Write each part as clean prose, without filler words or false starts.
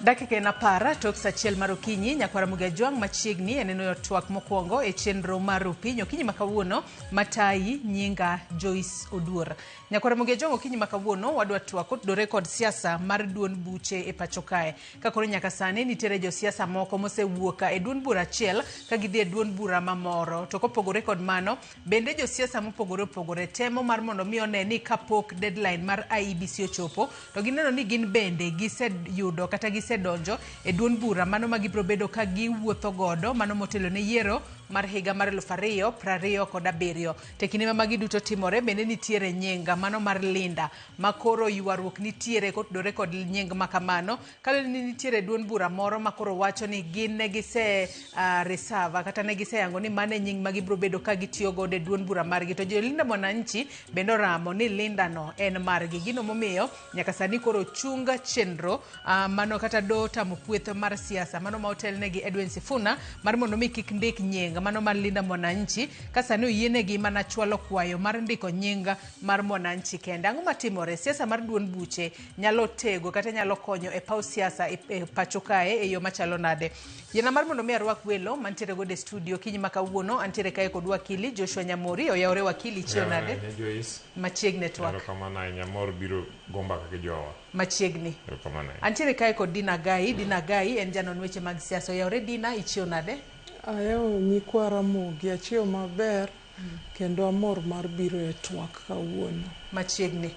Dakika en 10 tok sa 1 mar okinyi, nyakwara Ramogi Ajwang' machiegni e neno twak mokwongo e chenro mar Opiny okinyi ma kawuono matayi nyinga Joyce Oduor. Nyakwara Ramogi Ajwang' okinyi ma kawuono wadwa twak kotudore kod siasa mar duond buche e pacho kae. Ka koro nyaka sani nitiere josiasa moko mosewuok e duond bura achiel ka gidhi e duond bura mamoro. To kopogore kod mano, bende josiasa mopogore opogore temo mar mondo mi one ni kapok deadline mar IEBC ochopo to gineno ni gin bende giseyudo kata gisedonjo e duond bura mano ma gibiro bedo ka giwuotho godo mano motelo ne yiero mar higa mar 2027. To e kinde ma magi duto timore bende nitiere nying mano mar Linda ma koro ywaruok nitiere kotudore kod nying ma kamano kaluwore ni nitiere duond bura moro ma koro wacho ni gin ne gise reserve kata ne giseyango ni mano e nying ma gibiro bedo ka gitiyo godo e duond bura margi to jo Linda Mwananchi bende oramo ni Linda no en margi. Gino momiyo nyaka sani koro chung chenro mano kata do tamo kweth mar siasa mano ma otelnegi Edwin Sifuna mar mondo mi kik ndik nying mano mar Linda Mwananchi ka sani oyienegi mana chwalo kwayo mar ndiko nying mar Mwananchi kende. Ang'o matimore? Siasa mar duond buche nyalo tego kata nyalo konyo e paw siasa e pacho kae e yo machalo nade? Yiena mar mondo mi arwak welo mantiere godo e studio kinyi ma kawuono. Antiere kae kod wakili Joshua Nyamori. Oyawore wakili, chiew nade? Joyce. Machiegni twak. Erokamano ahinya, mor biro go mbaka gi jowa. Machiegni. Erokamano ahinya. Antiere kae kod Dina Gai. Dina Gai en janon weche mag siasa. Oyawore Dina, ichiew nade? Ayewo nyikwa Ramogi, achiew maber kendo amor mar biro e twak kawuono. Machiegni.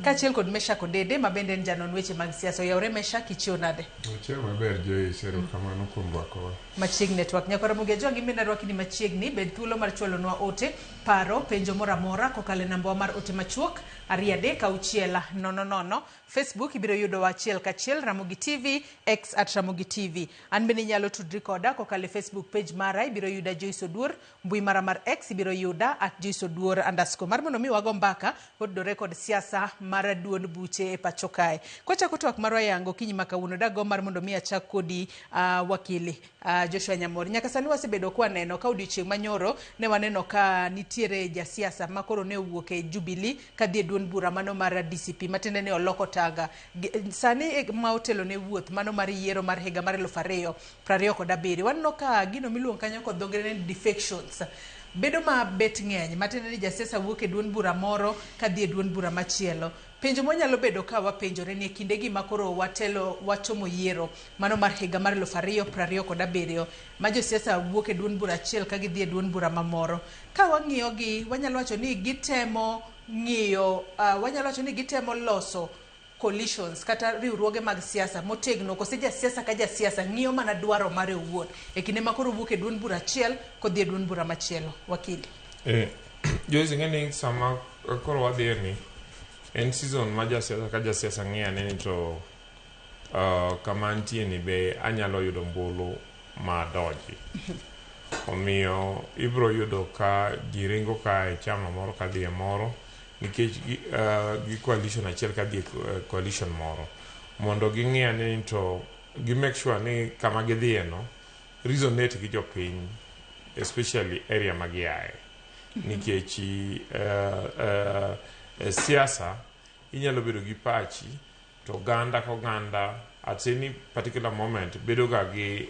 Kaachiel kod Meshak Odede ma bende en janon weche mag siasa. Oyawore Meshak, ichiew nade? Achiew maber Joyce, erokamano kuom rwakowa. Machiegni e twak. Nyakwar Ramogi Ajwang' in bende arwaki ni machiegni. Bed thuolo mar chwalonwa ote, paro, penjo moro amora kokalo e nambawa mar ote machuok 23600. Facebook ibiro yudowa achiel kachiel Ramogi TV, X at Ramogi TV. An bende inyalo tudri koda kokalo e Facebook page mara, ibiro yuda Joyce Oduor. Mbui mara mar X ibiro yuda at Joyce Oduor underscore. Mar mondo mi wago mbaka kotudore kod siasa mar duond buche e pacho kae. Kwachako twak marwa yango okinyi ma kawuono, dago mar mondo mi achak kodi wakili Joshua Nyamori. Nyaka sani wasebedo kwaneno ka odiochieng' manyoro ne waneno ka nitiere jasiasa ma koro ne owuok e Jubilee kadhi e duond bura mano mar DCP, matiende ni oloko taga. Sani ma otelo ne wuoth mano mar yiero mar higa mar 2027. Waneno ka gino miluongo kanyo kod dho ngere ni defections bedo ma bet ng'eny, matiende ni jasiasa wuok e duond bura moro kadhi e duond bura machielo. Penjo mwanyalo bedo ka wapenjore ni e kindegi ma koro watelo wachomo yiero mano mar higa mar 2027 ma josiasa wuok e duond bura achiel ka gidhi e duond bura mamoro, ka wang'iyo gi wanyalo wacho ni gitemo ng'iyo wanyalo wacho ni gitemo loso coalitions kata riwruoge mag siasa motegno, kose jasiasa ka jasiasa ng'iyo mana dwaro mare owuon e kinde ma koro wuok e duond bura achiel kodhi e duond bura machielo? Wakili. Joyce, ing'e ni sama koro wadhiye ni en season ma jasiasa ka jasiasa ng'iyo ane ni to kama antie ni be anyalo yudo ombulu ma donji. Omiyo ibiro yudo ka ji ringo ka e chama moro kadhi e moro nikech gi coalition achiel kadhi e coalition moro mondo ging'i ane ni to gi make sure ni kama gidhiye no resonate gi jopiny, especially area ma giaye, nikech siasa inyalo bedo gi pachi to oganda ka oganda at any particular moment bedo ga gi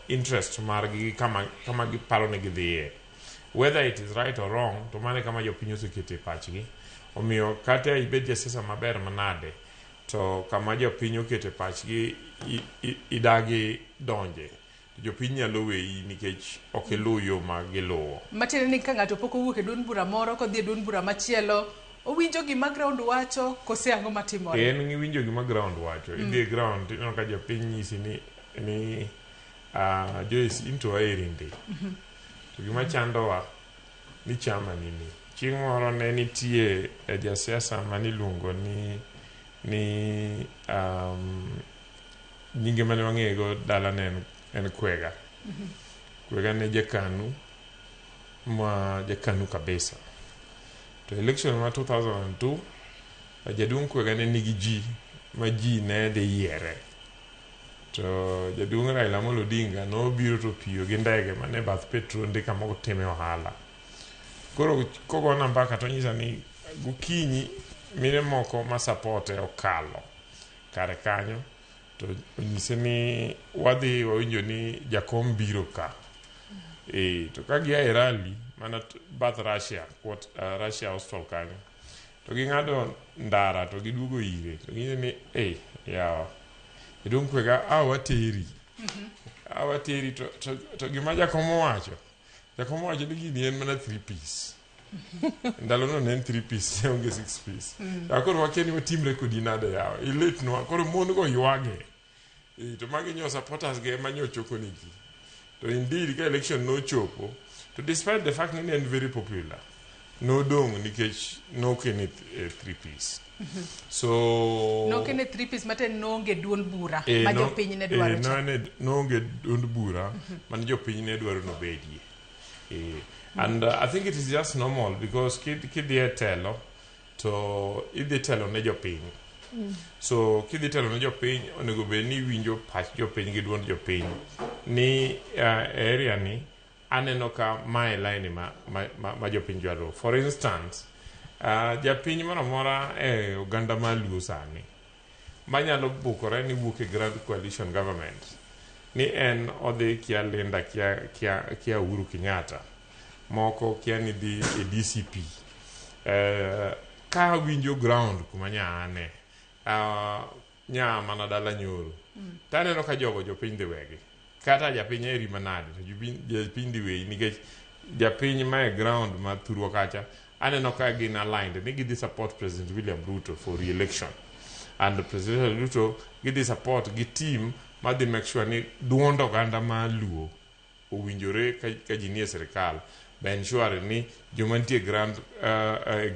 interest margi gi kama giparo ni gidhiye, whether it is right or wrong, to mano e kama jopiny osekete pachgi. Omiyo kata ibed jasiasa maber manade, to kama jopiny okete pachgi idagi donje, jopiny nyalo weyi nikech ok iluw yo ma giluwo. Matiende ni ka ng'ato pok owuok e duond bura moro kodhi e duond bura machielo, owinjo gima ground wacho kose ang'o matimore? En winjo gima ground wacho. Idhi e ground ineno ka jopiny nyisi ni Joyce, in to aheri ndi, to gima chandowa ni chama ni ni chieng' moro ne nitie jasiasa maniluongo ni nyinge mane wang'eye dala ne en Kwega. Kwega ne jakanu ma jakanu kabisa. To election ma 2002 jaduong' Kwega ne nigi ji ma ji ne dhi yiere. To jaduong' Raila Amolo Odinga nobiro to piyo gi ndege mane bath Petronde kama otime ohala. Koro kogona mbaka to onyisa ni gokinyi mine moko ma supporte okalo kare kanyo. To onyise ni wadhi wawinjo ni jakom biro ka. To ka gia e rally mana bath Russia, Russia hostel kanyo. To ging'ado ndara to giduogo ire. To ginyise ni, "Eh, yawa. Jaduong' Kwega, a wateri. A wateri to gima jakom owacho. Jakom owacho ni gini en mana 3 piece. Ndalono ne en 3 piece, ne onge 6 piece. Koro wakia ni watimre kodi nade yawa. Ilitnwa, koro mon go ywage. To magi nyo supporters ge ema nyo choko nigi. To indeed ka election nochopo, to despite the fact ni ne en very popular, nodong' nikech nokene 3 piece. So Nokene 3 piece matiende noonge duond bura ma jopiny ne dwaro cha. Noonge duond bura mane jopiny ne dwaro nobedie. And I think it is just normal because kidhi e telo to idhi telo ne jopiny. So kidhi telo ne jopiny onego bed ni iwinjo pach jopiny gi duond jopiny ni area ni aneno ka mae line ma jopiny dwaro. For instance, japiny moro amora e oganda ma Luo sani manyalo bukore ni wuok e Grand Coalition Government ni en odhi kia Linda kia Uhuru Kenyatta, moko kia ni dhi e DCP. Ka winjo ground kuma nyaane nya mana dala nyoro taneno ka jogo jopiny dhi wegi kata japiny eri manade to japiny dhi weyi nikech japiny ma e ground ma thurwa kacha aneno ka gin aligned ni gidhi support President William Ruto for re-election and President Ruto gidhi support gi team madhi make sure ni duond oganda ma Luo owinjore ka ji nie sirikal by ensuring ni joma nitie grand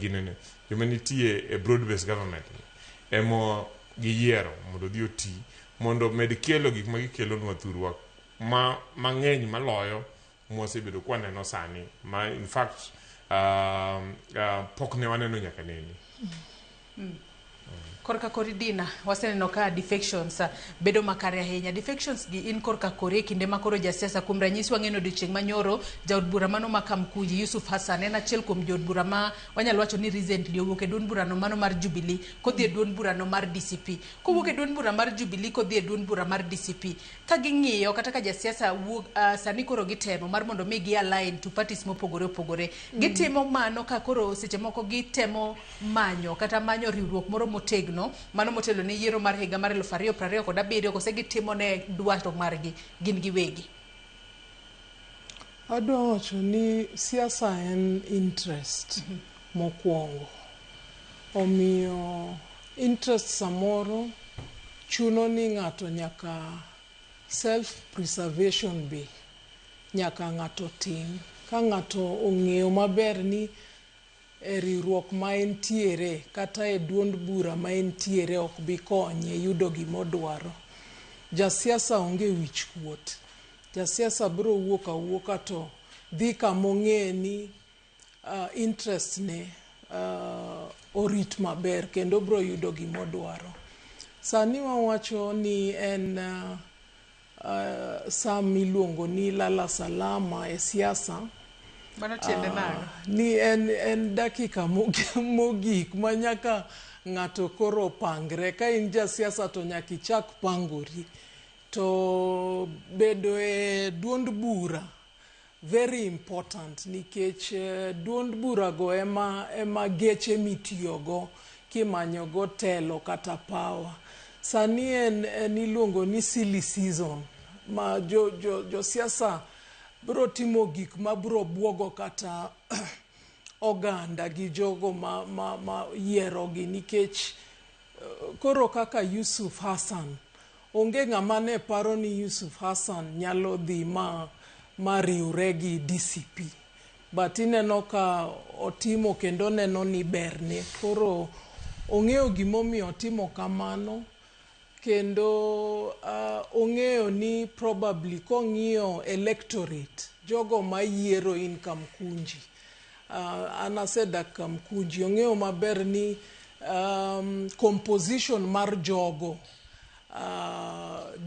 ginene joma nitie e broad based government ni emo giyiero mondo odhi oti mondo med kelo gik ma gikelonwa thurwa ma mang'eny maloyo mwasebedo kwaneno sani ma in fact pok ne waneno nyaka nene. Korka kori Dina, waseneno ka defections bedo makare ahinya. Defections gi in korka kori e kinde ma koro jasiasa kuom ranyisi wang'eno odiochieng' manyoro jaod bura mano ma Kamkunji Yusuf Hassan en achiel kuom jood bura ma wanyalo wacho ni recently owuok e duond burano mano mar Jubilee kodhi e duond burano mar DCP. Kowuok e duond bura mar Jubilee kodhi e duond bura mar DCP. Ka ging'iyo kata ka jasiasa wuok sani koro gitemo mar mondo mi gi align to parties mopogore opogore. Gitimo mano ka koro seche moko gitemo manyo kata manyo riwruok moro motegno mano motelo ne yiero mar higa mar 2027 kose gitimo ne dwaro margi gin giwegi. Adwa wacho ni siasa en interest mokwongo. Omiyo interest samoro chuno ni ng'ato nyaka self preservation be nyaka ng'ato tim. Ka ng'ato ong'eyo maber ni e riwruok ma entiere kata e duond bura ma entiere ok bi konye yudo gimodwaro. Jasiasa onge wich kuot. Jasiasa biro wuok awuoka to dhi kamong'e ni interest ne orit maber kendo biro yudo gimodwaro. Sani wawacho ni en sa miluongo ni lala salama e siasa. Mano tiende nang'o? Ni en dakika mogik ma nyaka ng'ato koro pangre. Ka in jasiasa to nyaka ichak pangori. To bedo e duond bura very important nikech duond bura go ema geche mitiyogo kimanyogo telo kata power. Sani en iluongo ni silly season ma josiasa biro timo gik mabiro buogo kata oganda gi jogo ma yierogi nikech koro kaka Yusuf Hassan onge ng'ama ne paro ni Yusuf Hassan nyalo dhi ma riwre gi DCP but ineno ka otimo kendo neno ni berne koro ong'eyo gimomiyo otimo kamano kendo ong'eyo ni probably kong'iyo electorate jogo mayiero in Kamkunji an asedak Kamkunji ong'eyo maber ni composition mar jogo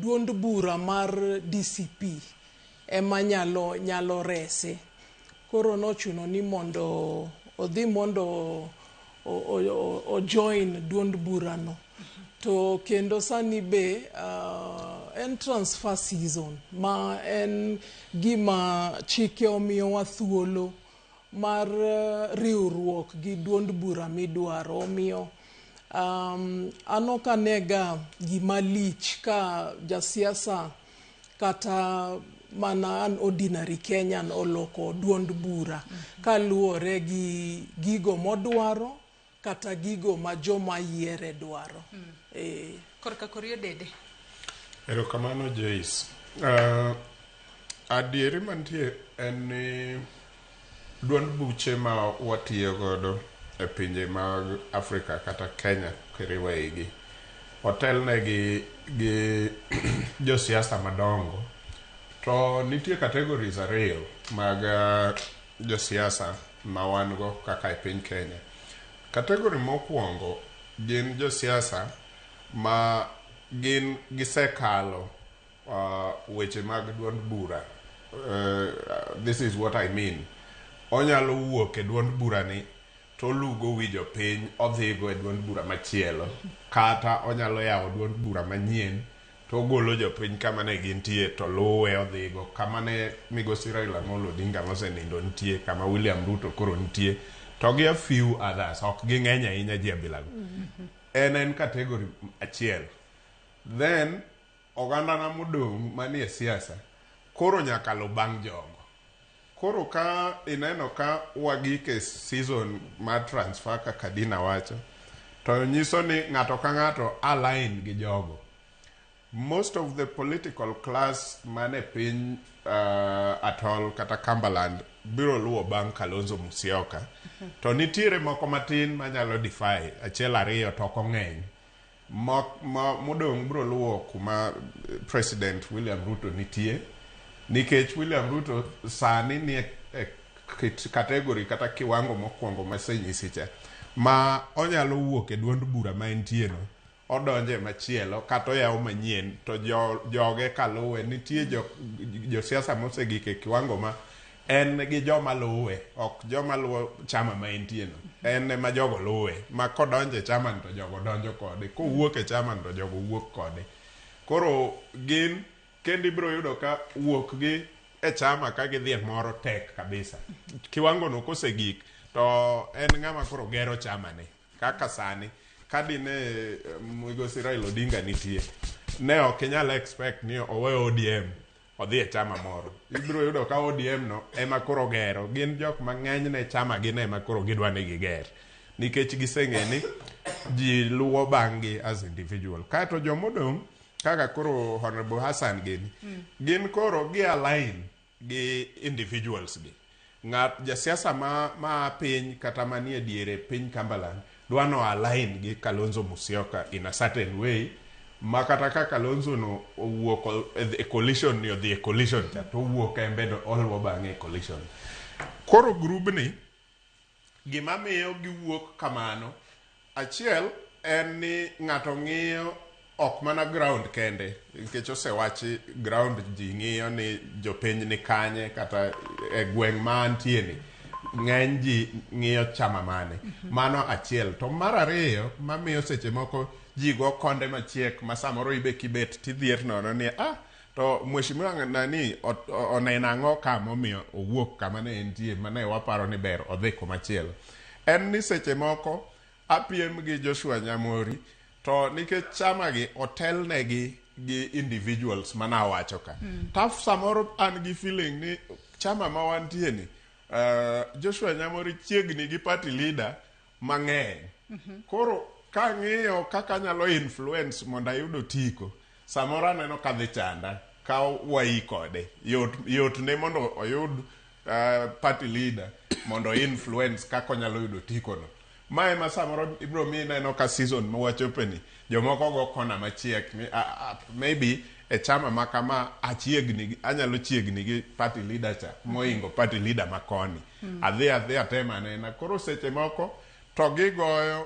duond bura mar DCP ema nyalo rese. Koro nochuno ni mondo odhi mondo o join duond burano. To kendo sani be en transfer season ma en gima chike omiyowa thuolo mar riwruok gi duond bura midwaro. Omiyo an ok anega gima lich ka jasiasa kata mana an ordinary Kenyan oloko duond bura kaluwore gi gigo modwaro kata gigo ma joma yiere dwaro. Korka Korio Dede. Erokamano Joyce. Adieri mantie en ni duond buche ma watiyo godo e pinje mag Afrika kata Kenya kiriwo igi otelnegi gi josiasa madongo to nitie categories ariyo mag josiasa ma wan go kaka e piny Kenya. Category mokwongo gin josiasa ma gin gisekalo weche mag duond bura. This is what I mean. Onyalo wuok e duond bura ni tolugo wi jopiny odhigo e duond bura machielo kata onyalo yawo duond bura manyien togolo jopiny kama ne gintie to luwe odhigo kama ne migosi Raila Amolo Odinga mosenindo nitie kama William Ruto koro nitie to gi a few others ok ging'eny ahinya ji abilago. En category achiel. Then ogandana modong' manie siasa koro nyaka lu bang' jogo. Koro ka ineno ka wagik e season mar transfer kaka Dina wacho, to nyiso ni ng'ato ka ng'ato align gi jogo. Most of the political class mane piny Atol kata Cumberland biro luwo bang' Kalonzo Musyoka. To nitiere moko matin manyalo defy, achiel ariyo to ok ong'eny. Modong' biro luwo kuma President William Ruto nitie, nikech William Ruto sani nie e category kata kiwango mokwongo masenyisi cha, ma onyalo wuok e duond bura ma entie no, odonje machielo kata oyawo manyien to joge kaluwe. Nitie josiasa mosegik e kiwango ma en gi joma luwe, ok joma luwo chama ma entie no, en ema jogo luwe, ma kodonjo e chama to jogo donjo kode, kowuok e chama to jogo wuok kode. Koro gin kendo ibiro yudo ka wuok gi e chama ka gidhi e moro tek kabisa. Kiwango no kosegik to en ng'ama koro gero chama ne. Kaka sani ka dine migosi Raila Odinga nitie, ne ok inyal expect ni owe ODM odhi e chama moro. Ibiro yudo ka ODM no ema koro gero. Gin jok mang'eny ne chama gin ema koro gidwa ni giger. Nikech giseng'e ni ji luwo bang' gi as individual. Kaeto jomodong' kaka koro Honorable Hassan gini, gin koro gi align gi individuals gi. Ng'at jasiasa ma piny kata manie diere piny Cumberland dwa no align gi Kalonzo Musyoka in a certain way ma kata ka Kalonzo no owuok e coalition ni odhi e coalition cha to owuok en bende oluwo bang'e e coalition. Koro grubni gima miyo giwuok kamano achiel en ni ng'ato ng'iyo ok mana ground kende nikech osewachi ground ji ng'iyo ni jopiny ni kanye kata e gweng' ma antie ni ng'eny ji ng'iyo chama mane. Mano achiel. To mar ariyo mamiyo seche moko ji go konde machiek ma samoro ibe kibet tidhier nono ni to mheshimiwa nani oneno ang'o ka momiyo owuok kama ne entie mane waparo ni ber odhi kumachielo. En ni seche moko apiem gi Joshua Nyamori to nikech chama gi otelnegi gi individuals manawacho ka. Taf samoro an gi feeling ni chama ma wantie ni Joshua Nyamori chiegni gi party leader mang'eny. Koro kang'iyo kaka anyalo influence mondo ayud otiko, samoro aneno ka dhi chanda ka wai kode. Yot ne mondo oyud party leader mondo influence kaka onyalo yudo otiko no. Ma ema samoro ibiro mi ineno ka season ma wachope ni jomoko go kona machiek ni maybe e chama ma kama achiegni anyalo chiegni gi party leader cha moingo party leader ma koni. Adhi atem anena. Koro seche moko to gigoyo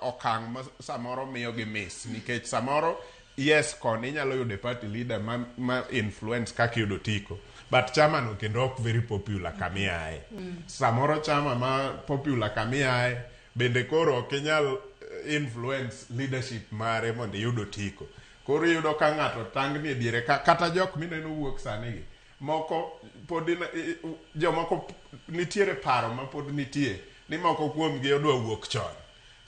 okang' ma samoro miyo gi miss nikech samoro yes koni inyalo yudo party leader ma influence kaka iyudo otiko but chama no kendo ok very popular kamiaye. Samoro chama ma popular kamiaye bende koro ok inyal influence leadership mare mondo iyud otiko. Koro iyudo ka ng'ato tangni e diere ka, kata jok mineno wuok sani gi moko pod jomoko nitiere paro ma pod nitie ni moko kuomgi odwa wuok chon.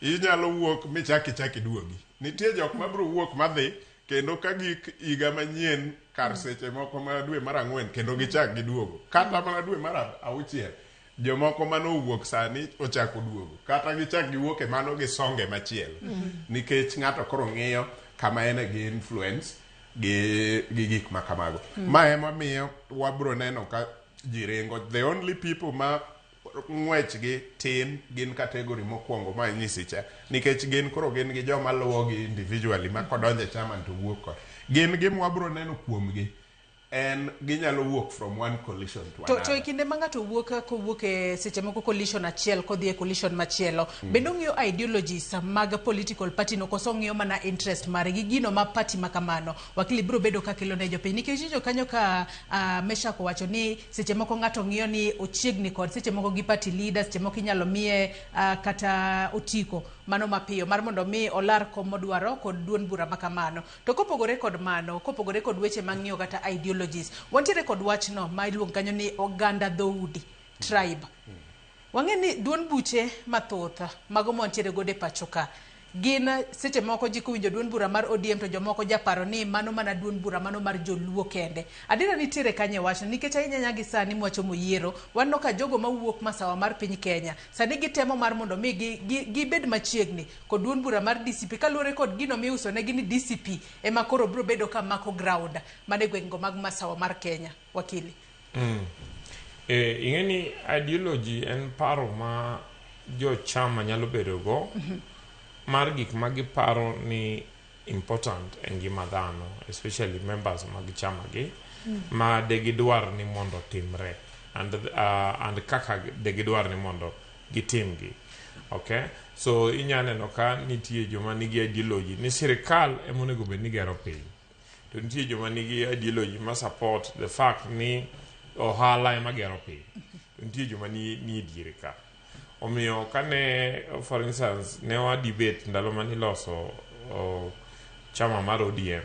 Inyalo wuok michak ichak iduogi. Nitie jok mabiro wuok madhi kendo ka gik higa manyien kar seche moko ma dwe mar ang'wen kendo gichak giduogo. Kata mana dwe mar auchiel jomoko manowuok sani ochako duogo kata gichak giwuok e mano gisonge machielo nikech ng'ato koro ng'iyo kama en gi influence gi gik ma kamago. Ma ema miyo wabro neno ka ji ringo. The only people ma ng'wechgi tin gin category mokwongo ma inyisi cha nikech gin koro gin gi joma luwogi individually ma kodonjo e chama to wuok kod gin gima wabro neno kuomgi en ginyalo wuok from one coalition to To, to e another. kinde ma ng'ato wuok kowuok e seche moko coalition achiel kodhi e coalition machielo, bende ong'iyo ideologies mag political party no koso ong'iyo mana interest mare gi gino ma party ma kamano wakili biro bedo ka kelo ne jopiny nikech iwinjo kanyo ka Meshak owacho ni seche moko ng'ato ng'iyo ni ochiegni kod seche moko gi party leader, seche moko inyalo miye kata otiko mano mapiyo mar mondo mi olar kom modwaro kod duond bura ma kamano. To kopogore kod mano, kopogore kod weche mang'iyo kata ideologies, wantiere kod wachno ma iluongo kanyo ni oganda dhoudi, tribe. Wang'e ni duond buche mathoth mago mwantiere godo e pacho ka gin seche moko ji kowinjo duond bura mar ODM to jomoko japaro ni mano mana duond bura mano mar joluo kende. Adiera nitiere kanye e wachno nikech ahinya ahinya gi sani mwachomo yiero waneno ka jogo mawuok masawa mar piny Kenya sani gitemo mar mondo mi gibed machiegni kod duond bura mar DCP kaluwore kod gino miuso negi ni DCP ema koro biro bedo ka mako ground mana e gwengego mag masawa mar Kenya. Wakili. Ing'e ni ideology en paro ma jo chama nyalo bedo go mar gik ma giparo ni important e ngima dhano, especially members mag chama gi, ma de gidwar ni mondo timre and kaka de gidwar ni mondo gitimgi. Okay? So inya neno ka nitie joma nigi ideology ni sirikal ema onego bed ni gero piny. To nitie joma nigi ideology ma support the fact ni ohala ema gero piny. To nitie joma ni e diere ka. Omiyo kane, for instance, ne wa debate ndalo mane iloso chama mar ODM,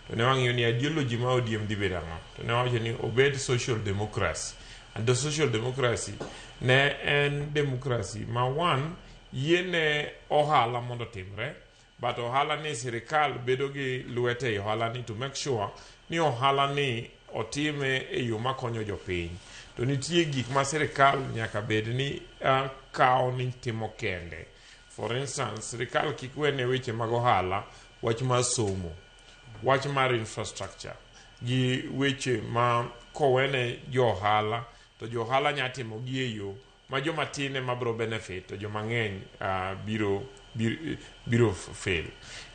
to ne wang'iyo ni ideology mar ODM dhi bedo ang'o. To ne wawacho ni obed social democracy. And the social democracy ne en democracy ma one, yiene ohala mondo otimre, but ohala ni sirikal bedo gi lwete e ohala ni to make sure ni ohala ni otime e yo makonyo jopiny. To nitie gik ma sirikal nyaka bed ni kawo ni timo kende. For instance, sirikal kik wene weche mag ohala, wach mar somo, wach mar infrastructure, gi weche ma kowene jo ohala, to jo ohala nya timo gi e yo ma joma tin ema biro benefit to joma ng'eny biro fail.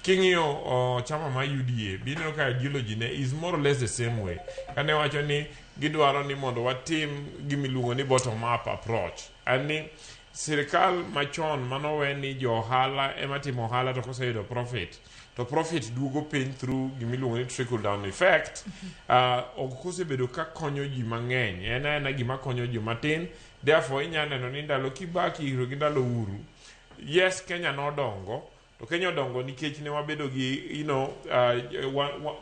King'iyo chama mar UDA, bineno ka ideology ne is more or less the same way. Kane wacho ni gidwaro ni mondo watim gimiluongo ni bottom up approach. En ni sirikal machon manowe ni jo ohala ema timo ohala to koseyudo profit, to profit duogo piny through gimiluongo ni trickle down effect, ok osebedo ka konyo ji mang'eny. En aena gima konyo ji matin. Therefore, inya neno ni ndalo Kibaki gi ndalo Uhuru, yes, Kenya nodongo, to Kenya odongo nikech ne wabedo gi,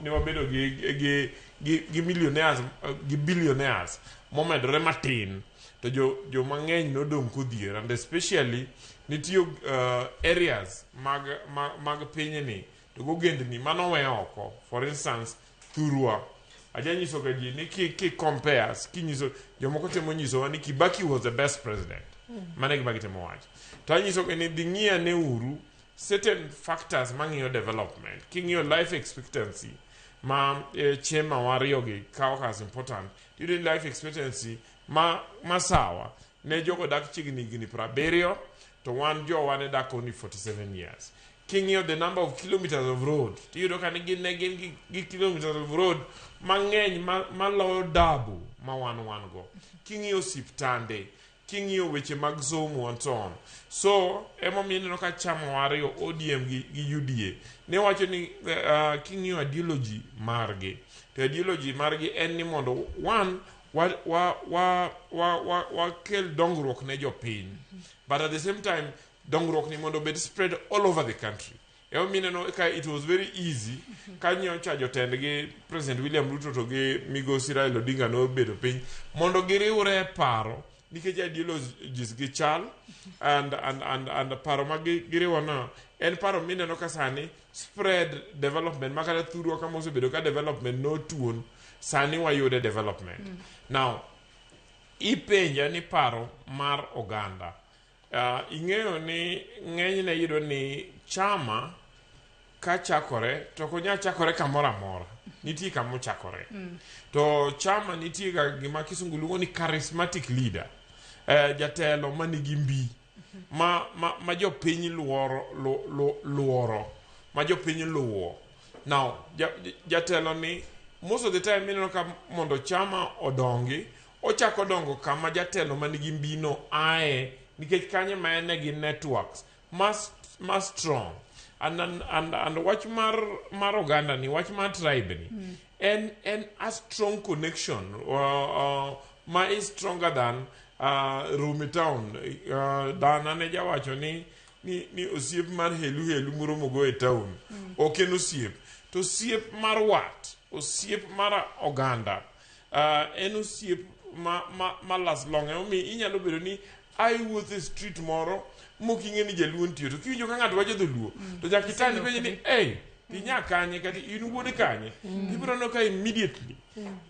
ne wabedo gi millionaires, gi billionaires momedore matin, to jo mang'eny nodong' kodhier, and especially nitie areas mag pinyni to gogendni manowe oko. For instance, Thurwa. Aja nyiso ga ji ni ki compare, kinyiso jomoko temo nyisowa ni Kibaki was the best president. Mano e gima gitemo wacho. To anyiso gi ni dhi ng'i ane uru certain factors mang'iyo development. King'iyo life expectancy ma chema wariyo gi kawo as important, tiyudo ni life expectancy ma masawa ne jogo dak chiegni higni 70, to wan jowa ne dak only 47 years. King'iyo the number of kilometers of road, tiyudo ka ni gin ne gin gi kilometers of road mang'eny maloyo double ma wan go. King'iyo osiptande, king'iyo weche mag somo and so on. So emomiyo ineno ka chama wariyo ODM gi UDA ne wacho ni king'iyo ideology margi, to ideology margi en ni mondo one wakel dongruok ne jopiny, but at the same time Dongruok ni mondo obed spread all over the country. Emomiyo ineno ka it was very easy ka nyocha jotendgi President William Ruto to gi Migosi Raila Odinga nobedo piny mondo giriwre e paro nikech ideologies gi chal and paro ma giriwono en paro mineno ka sani spread development ma kata thurwa kama osebedo ka development notuon sani wayude development. Now ipenja ni paro mar oganda. Ing'eyo ni ng'enyne iyudo ni chama ka chakore to ok onyal chakore kamoro amora. Nitie kama ochakore. To chama nitie ga gima kisungu luongo ni charismatic leader. Jatelo manigi mbi ma jopiny luoro, luoro ma jopiny luwo. Now jatelo ni most of the time ineno ka mondo chama odongi ochako dongo kama jatelo manigi mbino ae nikech kanyo ma ene gi networks ma strong and wach mar oganda ni, wach mar tribe ni en a strong connection ma is stronger than Rumi town. Dana ne jawacho ni osiep mar helu helu moromo go e town ok en osiep, to osiep mar wat, osiep mar oganda en osiep ma last long. Emomiyo inyalo bedo ni aiwuotho e street moro mok ing'e ni jaluo nitie, to kiwinjo ka ng'ato wacho dholuo to nyaka itani penje ni, "Ei, inya kanye kata in wuod kanye?" Ibiro neno ka immediately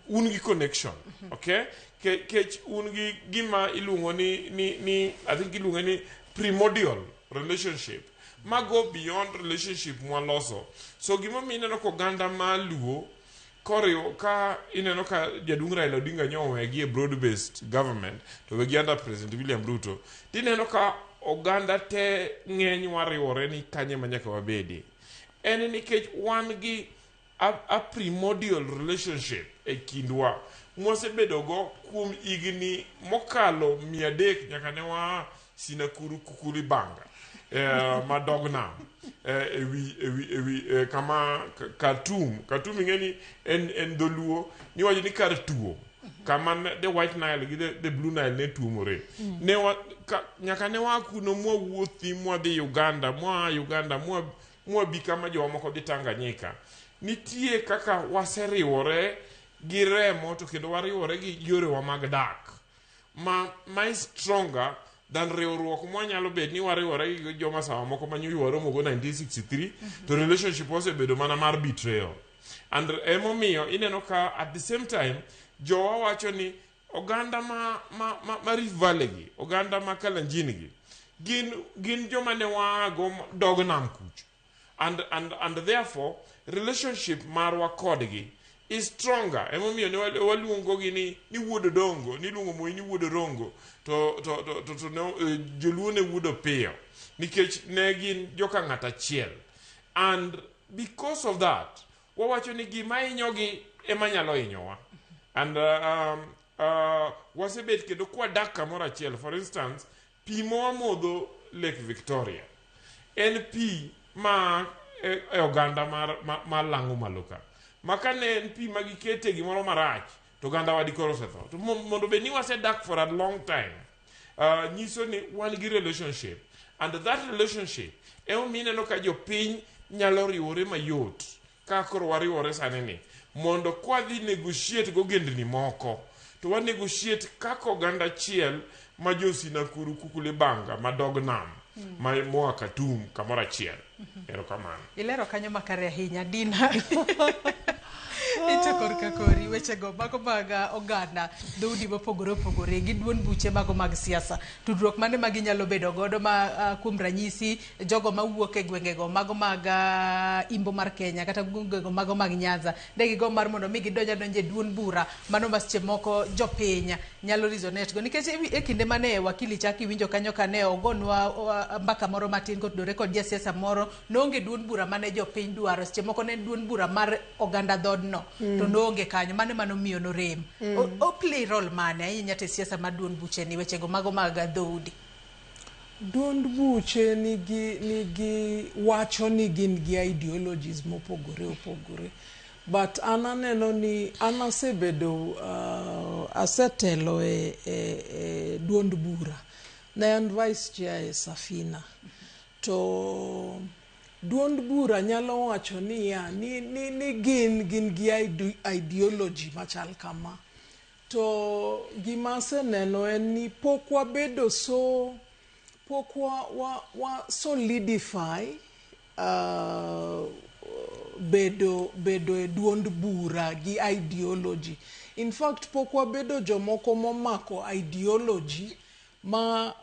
un gi connection, okay? Kech un gi gima iluongo ni I think iluongo ni primordial relationship ma go beyond relationship mwaloso. So gimomiyo ineno ka oganda ma luo koriwo ka ineno ka jaduong' Raila Odinga nyo owegi e broad based government to wegi under President William Ruto, tineno ka oganda te ng'eny wariwore ni kanye ma nyaka wabedie en nikech wan gi a primordial relationship e kindwa mwasebedogo kuom higni mokalo 300 nyaka ne waa Sinakuru Kukuli Banga madog nam ewi kama Khartoum. Khartoum ing'e ni en dholuo niwacho ni kar tuo kama the White Nile gi the Blue Nile ne tuomore. Nyaka ne waa kuno mwawuothi mwadhi Uganda, mwaa Uganda mwabi kama jowa moko dhi Tanganyika. Nitie kaka waseriwore gi remo to kendo wariwore gi yorewa mag dak ma is stronger than riwruok mwanyalo bet ni wariwore gi joma sama moko manyo waromogo 1963 to relationship osebedo mana mar betrayal. And emomiyo ineno ka at the same time jowa wacho ni oganda ma Rift Valley gi oganda ma Kalenjin gi gin joma ne waago dog nam kucho and therefore relationship marwa kodgi is stronger. Emomiyo ne waluongo gi ni wuod Odongo, niluongo Moi ni wuod Orongo, to ne, joluo ne wuod Opiyo nikech ne gin joka ng'at achiel. And because of that wawacho ni gima hinyogi ema nyalo hinyowa. And wasebet kendo kwadak kamoro achiel. For instance, pi mawamodho Lake Victoria en pi ma e oganda mar Lang'o malo ka ma ka ne en pi ma gikete gimoro marach to oganda wa dikoro osetho. To mondo bed ni wasedak for a long time nyiso ni wan gi relationship, and that relationship emomiyo ineno ka jopiny nyalo riwore mayot ka koro wariwore sani ni mondo kwadhi negotiate gogendni moko to wa negotiate kaka oganda achiel ma jo Sinakuru Kukule Banga madog nam ma moa Khartoum kamoro achiel. Erokamano. Ilero kanyo makare ahinya, Dina. Ito korka kori wechego mago mag oganda dhoudi mopogore opogore gi duond buche mago mag siasa, tudruok mane ma ginyalo bedo godo ma kuom ranyisi jogo mawuok e gwengego mago mag imbo mar Kenya kata gwengego mago mag Nyanza ne gigo mar mondo mi gidonj adonja e duond bura mano ma seche moko jopiny nyalo resonate go nikech e kinde mane wakili chak iwinjo kanyo ka ne ogonwa mbaka moro matin kotudore kod jasiasa moro noonge duond bura mane jopiny dwaro, seche moko ne en duond bura mar oganda dhoodno to noonge kanyo mano ema nomiyo norem. O play role mane ahinya to e siasa mar duond buche ni wechego mago mag dhoudi? Duond buche nigi wacho ni gin gi ideologies mopogore opogore, but an aneno ni an asebedo asetelo e duond bura. Ne an vice chair e Safina. To duond bura nyalo wacho niya, ni gin gi ideology machal kama. To gima aseneno en ni pok wabedo so, pok wa solidify bedo e duond bura gi ideology. In fact, pok wabedo jomoko momako ideology ma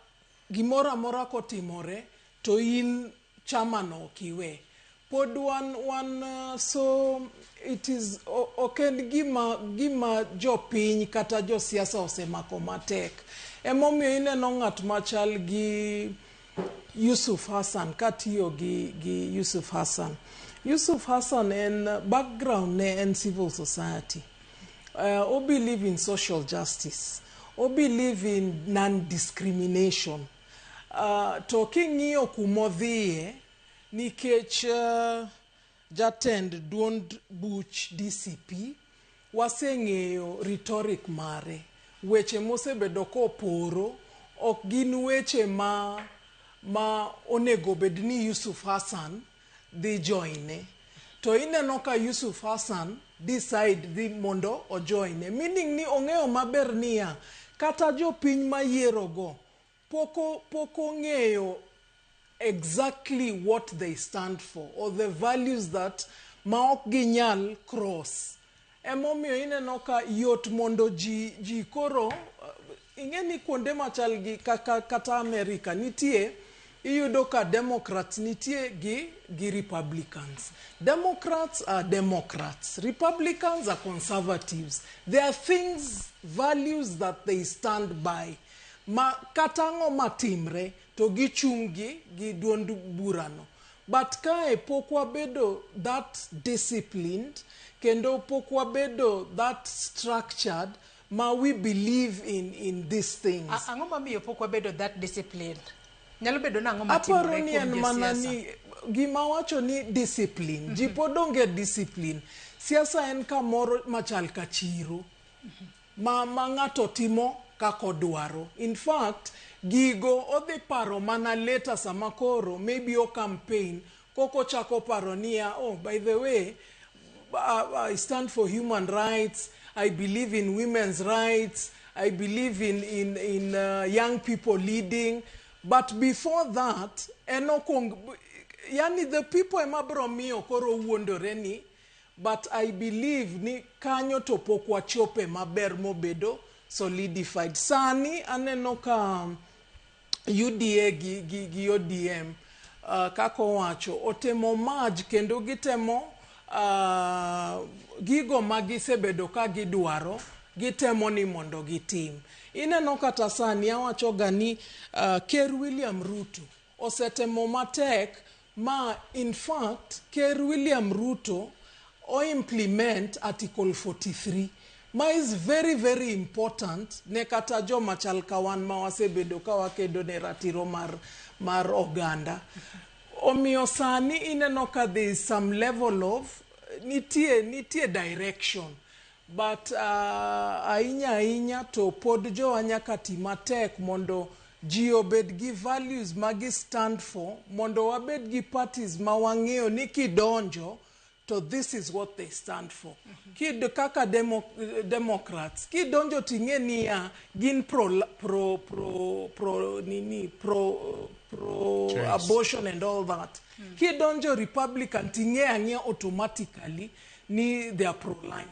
gimoro amora kotimore to in chama no ok iwe. Pod wan so it is ok en gima jopiny kata josiasa osemako matek. Emomiyo ineno ng'at machal gi Yusuf Hassan katiyo gi Yusuf Hassan. Yusuf Hassan en background ne en civil society. O believe in social justice. O believe in non-discrimination. To king'iyo kumodhiye, nikech jatend duond buch DCP, waseng'eyo rhetoric mare. Weche mosebedo koporo ok gin weche ma onego bed ni Yusuf Hassan dhi joine. To ineno ka Yusuf Hassan decide dhi mondo ojoine. Meaning ni ong'eyo maber niya, kata jopiny mayierogo pok ong'eyo exactly what they stand for or the values that ma ok ginyal cross. Emomiyo ineno ka yot mondo ji koro ing'e ni kuonde machal gi kaka kata America nitie, iyudo ka Democrats nitie gi Republicans. Democrats are Democrats. Republicans are conservatives. There are things, values that they stand by. Ma kata ang'o matimre to gichung' gi duond burano. But kae pok wabedo that disciplined, kendo pok wabedo that structured ma we believe in these things. Ang'o mamiyo pok wabedo that disciplined? Nyalo bedo nang'o matimore Aparo ni kuom en mana josiasa? ni gima wacho ni discipline. Ji pod onge discipline. Siasa en kamoro machal ka chiro ma ng'ato timo kaka odwaro. In fact, gigo odhi paro mana later sama koro maybe o campaign koko chako paro niya, oh, by the way, I stand for human rights, I believe in women's rights, I believe in young people leading. But before that, en okuong, yani the people ema bro miyo koro wuondore ni, but I believe ni kanyo to pok wachope maber mobedo solidified. Sani aneno ka UDA gi ODM kaka owacho otemo merge kendo gitemo gigo ma gisebedo ka gidwaro, gitemo ni mondo gitim. Ineno kata sani awacho ga ni Ker William Ruto osetemo matek ma in fact Ker William Ruto o implement Article 43 ma is very very important ne kata joma chal ka wan ma wasebedo ka wakedo ne ratiro mar oganda. Omiyo sani ineno ka there is some level of nitie direction, but ahinya ahinya to pod jowa nyaka ti matek mondo ji obed gi values ma gi stand for, mondo wabed gi parties ma wang'eyo ni kidonjo to this is what they stand for. Kid kaka Democrats, kidonjo ting'e niya gin pro, pro, pro, pro, nini, pro, pro Choice. abortion and all that. Kidonjo Republican ting'e ang'e automatically ni they are pro-life.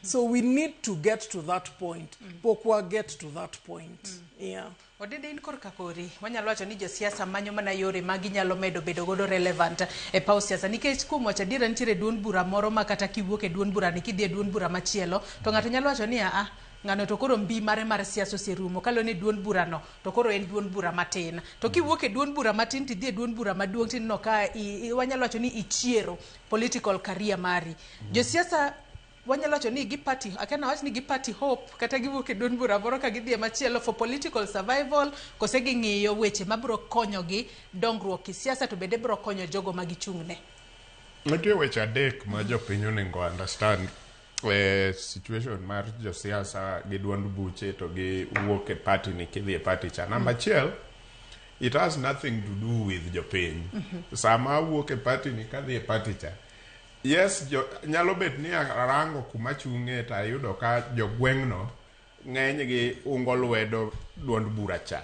So we need to get to that point. Pok wa get to that point. Yeah. Odede in korka kori, wanyalo wacho ni josiasa manyo mana yore ma ginyalo medo bedo godo relevant e paw siasa, nikech kuom wacho adiera nitiere duond bura moro ma kata kiwuok e duond bura ni kidhi e duond bura machielo to ng'ato nyalo wacho ni a ng'ano to koro mbi mare mar siasa oserumo, kaluwore ni duond burano to koro en duond bura matin. To kiwuok e duond bura matin tidhi e duond bura maduong' tineno ka wanyalo wacho ni ichiero political career mari. Josiasa wanyalo wacho ni gi party, akena wach ni gi party hope kata giwuok e duond bura moro ka gidhi e machielo for political survival, kose ging'iyo weche mabiro konyogi dongruok kisiasa to bende biro konyo jogo ma gichung'ne. Nitie weche adek ma jopiny onego understand e situation mar josiasa gi duond buche to gi wuok e party ni kidhi e party cha. Namba achiel, It has nothing to do with jopiny. Sama awuok e party ni kadhi e party cha, yes, jo, nyalo bet ni arango kuma chung'e to ayudo ka jogweng'no ng'enygi ungo lwedo duond bura cha.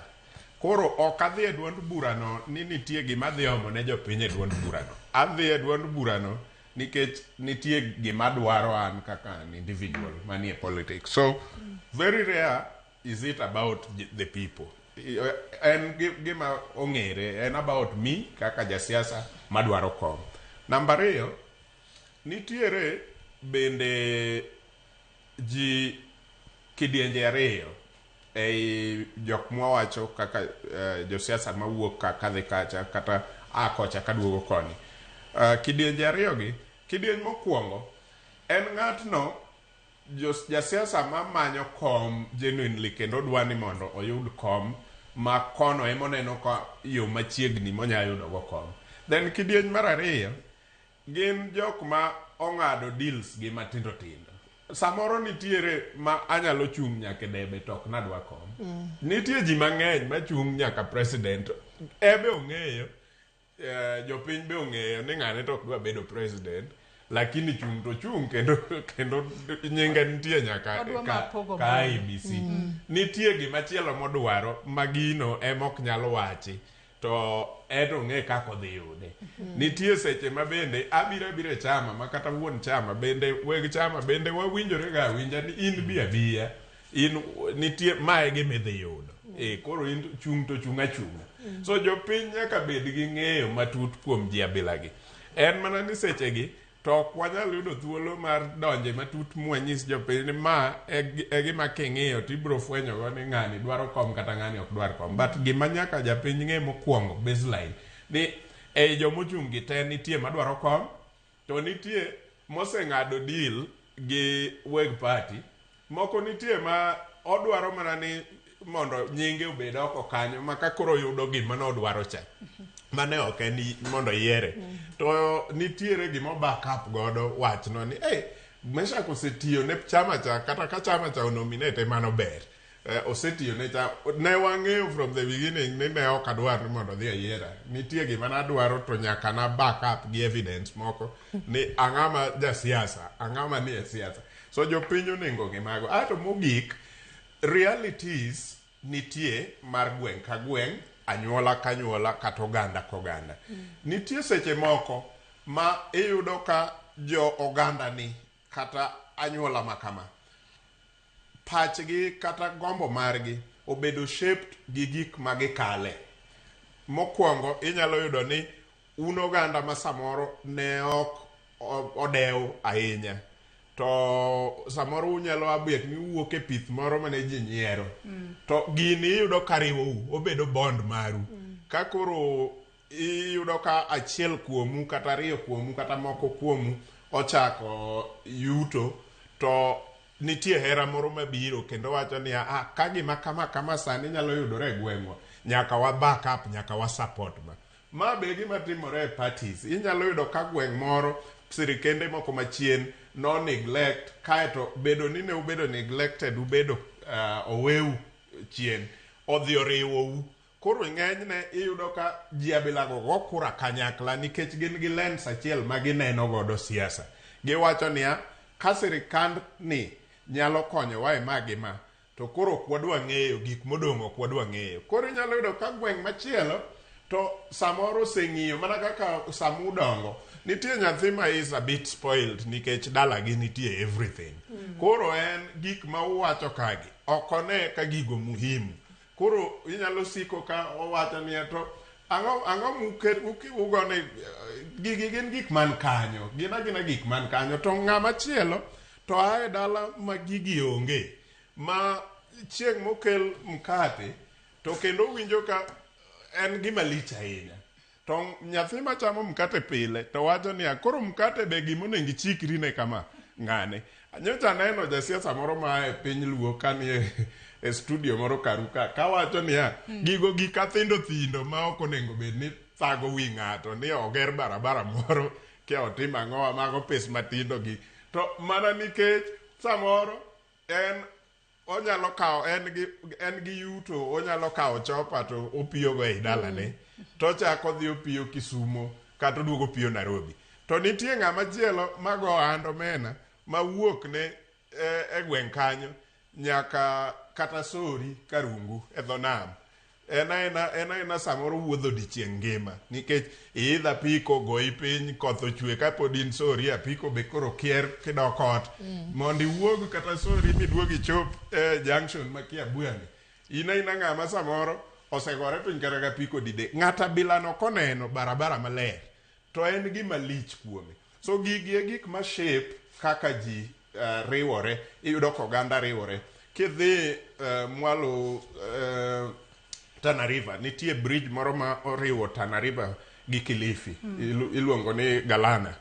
Koro ok adhi e duond burano ni nitie gima adhi omo ne jopiny e duond burano. Adhi e duond burano nikech nitie gima adwaro an kaka an individual manie politics. So very rare is it about the people. En gima ong'ere, en about me kaka jasiasa madwaro kom. Namba ariyo, nitiere bende ji kidienje ariyo ei jok mwawacho kaka josiasa mawuok ka kadhi kacha kata a kocha kaduogo koni. Kidienje ariyo gi, kidieny mokwongo en ng'atno jasiasa mamanyo kom genuinely kendo dwa ni mondo oyud kom ma kono emoneno ka yo machiegni monyalo yudo go kom. Then kidieny mar ariyo gin jok ma ong'ado deals gi matindo tindo. Samoro nitiere ma anyalo chung' nyaka e debe to ok nadwa kom. Nitie ji mang'eny machung' nyaka president. Ebe ong'eyo, jopiny be ong'eyo ni ng'ane to ok dwa bedo president, lakini chung' to chung' kendo nyinge nitie nyaka Odwa ka, mapogo ka mbele. IEBC. Nitie gimachielo modwaro ma gino ema ok nyal wachi to en ong'e kaka odhi yude. Nitie seche ma bende abiro abiro e chama ma kata wuon chama bende weg chama bende wawinjore ga awinja ni in bi abiya in nitie mae gima idhi yudo. Koro in chung' to chung' achung'a. So jopiny nyaka bed gi ng'eyo matut kuom ji abilagi. En mana ni sechegi to ok wanyal yudo thuolo mar donje matut mwanyis jopiny ni ma e gima king'iyo tibiro fwenyo go ni ng'ani dwaro kom kata ng'ani ok dwar kom. But gima nyaka japiny ng'e mokwongo baseline ni ei jomochung' gi te nitie madwaro kom to nitie moseng'ado deal gi weg party moko nitie ma odwaro mana ni mondo nyinge obed oko kanyo ma ka koro oyudo gima nodwaro cha mane ok en mondo yiere to nitiere gima o back up godo wachno ni hey, Meshak osetiyo ne chama cha kata ka chama cha onominate mano ber. Osetiyo ne cha ne wang'eyo from the beginning ni ne ok adwar ni mondo odhi oyiera. Nitie gima nadwaro to nyaka na back up gi evidence moko ni ang'ama jasiasa, ang'ama ni e siasa. So jopiny onego ng'e mago. Aeto mogik, realities nitie mar gweng' ka gweng', anyuola ka anyuola kata oganda ka oganda. Nitie seche moko ma iyudo ka jo oganda ni kata anyuola ma kama pachgi kata gombo margi obedo shaped gi gik ma gikale. Mokwongo inyalo yudo ni un oganda ma samoro ne ok odew ahinya to samoro unyalo bet ni uwuok e pith moro mane ji nyiero to gini iyudo ka riwou obedo bond maru ka koro iyudo ka achiel kuomu kata ariyo kuomu kata moko kuomu ochako yuto to nitie hera moro mabiro kendo wacho niya ah, ka gima kama kama sani nyalo yudore e gweng'wa nyaka wa back up nyaka wa support ma ma be gima timore e parties inyalo yudo ka gweng' moro sirikende moko machien no neglect kaeto bedo ni ne ubedo neglected ubedo oweu chien odhi oriwou koro ng'enyne iyudo ka ji abilago go kura kanyakla nikech gin gi lens achiel ma gineno godo siasa giwacho niya ka sirikand ni nyalo konyowa e ma gi ma to koro ok wadwa ng'eyo gik modong' ok wadwa ng'eyo koro inyalo yudo ka gweng' machielo to samoro oseng'iyo mana kaka samudongo nitie nyathi ma is a bit spoiled nikech dalagi nitie everything koro en gik ma uwacho kagi ok one ka gigo muhimu koro inyalo siko ka owacho niya to ang'o ang'o ugone gigi gin gik man kanyo gin agina gik man kanyo to ng'ama chielo to ae dala ma gigi onge ma chieng' mokel mkate to kendo winjo ka en gima lich ahinya to nyathi machamo mkate pile to wacho niya koro mkate be gima onego ichikri ne kama ng'ane nyocha aneno jasiasa moro ma e piny luo kanie e studio moro karu ka kawacho niya gigo gik athindo thindo ma ok onego bed ni thago wi ng'ato ni oger barabara moro kia otim ang'owa mago pes matindo gi to mana nikech samoro en Onyalo kawo en gi en gi yuto onyalo kawo chopa to opiyogo ei dalane to ochako odhi opiyo Kisumo kata oduogo opiyo Nairobi. To nitie ng'ama chielo mago ohand omena mawuok ne e gweng' kanyo nyaka kata Sori Karungu e dho nam. En aena en aena samoro wuodh odiochieng' ngima nikech iidho apiko goyi piny koth ochwe kapod in Sori apiko be koro kier kidok ot mondo iwuog kata Sori miduog ichop e junction ma Kiabuani in aina ng'ama samoro osegore piny kata gi apiko didek ng'at abilano koneno barabara maler to en gima lich kuome. So gigi e gik ma shape kaka ji riwore, iyudo ka oganda riwore. Kidhi mwalo Tana River, nitie bridge moro ma oriwo Tana River gi Kilifi, iluongo ni Galana.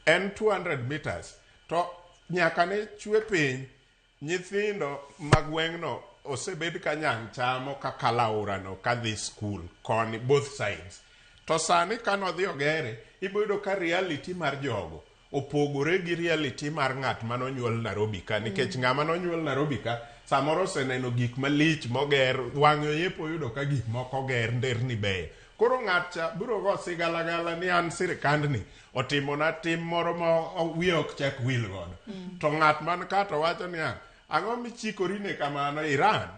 En 200 meters, to nyaka ne chwe piny, Nyithindo ma gweng'no osebed ka nyang' chamo ka kalo aorano ka dhi skul koni both sides. To sani ka nodhi ogere, ibo yudo ka reality mar jogo opogore gi reality mar ng'at mane onyuol Nairobi ka nikech ng'ama nonyuol Nairobi ka samoro oseneno gik malich moger, wang'e oyepo oyudo ka gik moko oger, nderni beyo. Koro ng'at cha biro go sigalagala ni an sirikandni otimona tim moro ma wiye ok chak wil godo. To ng'at man ka to wacho niya, ang'o michikori ne kamano Iran?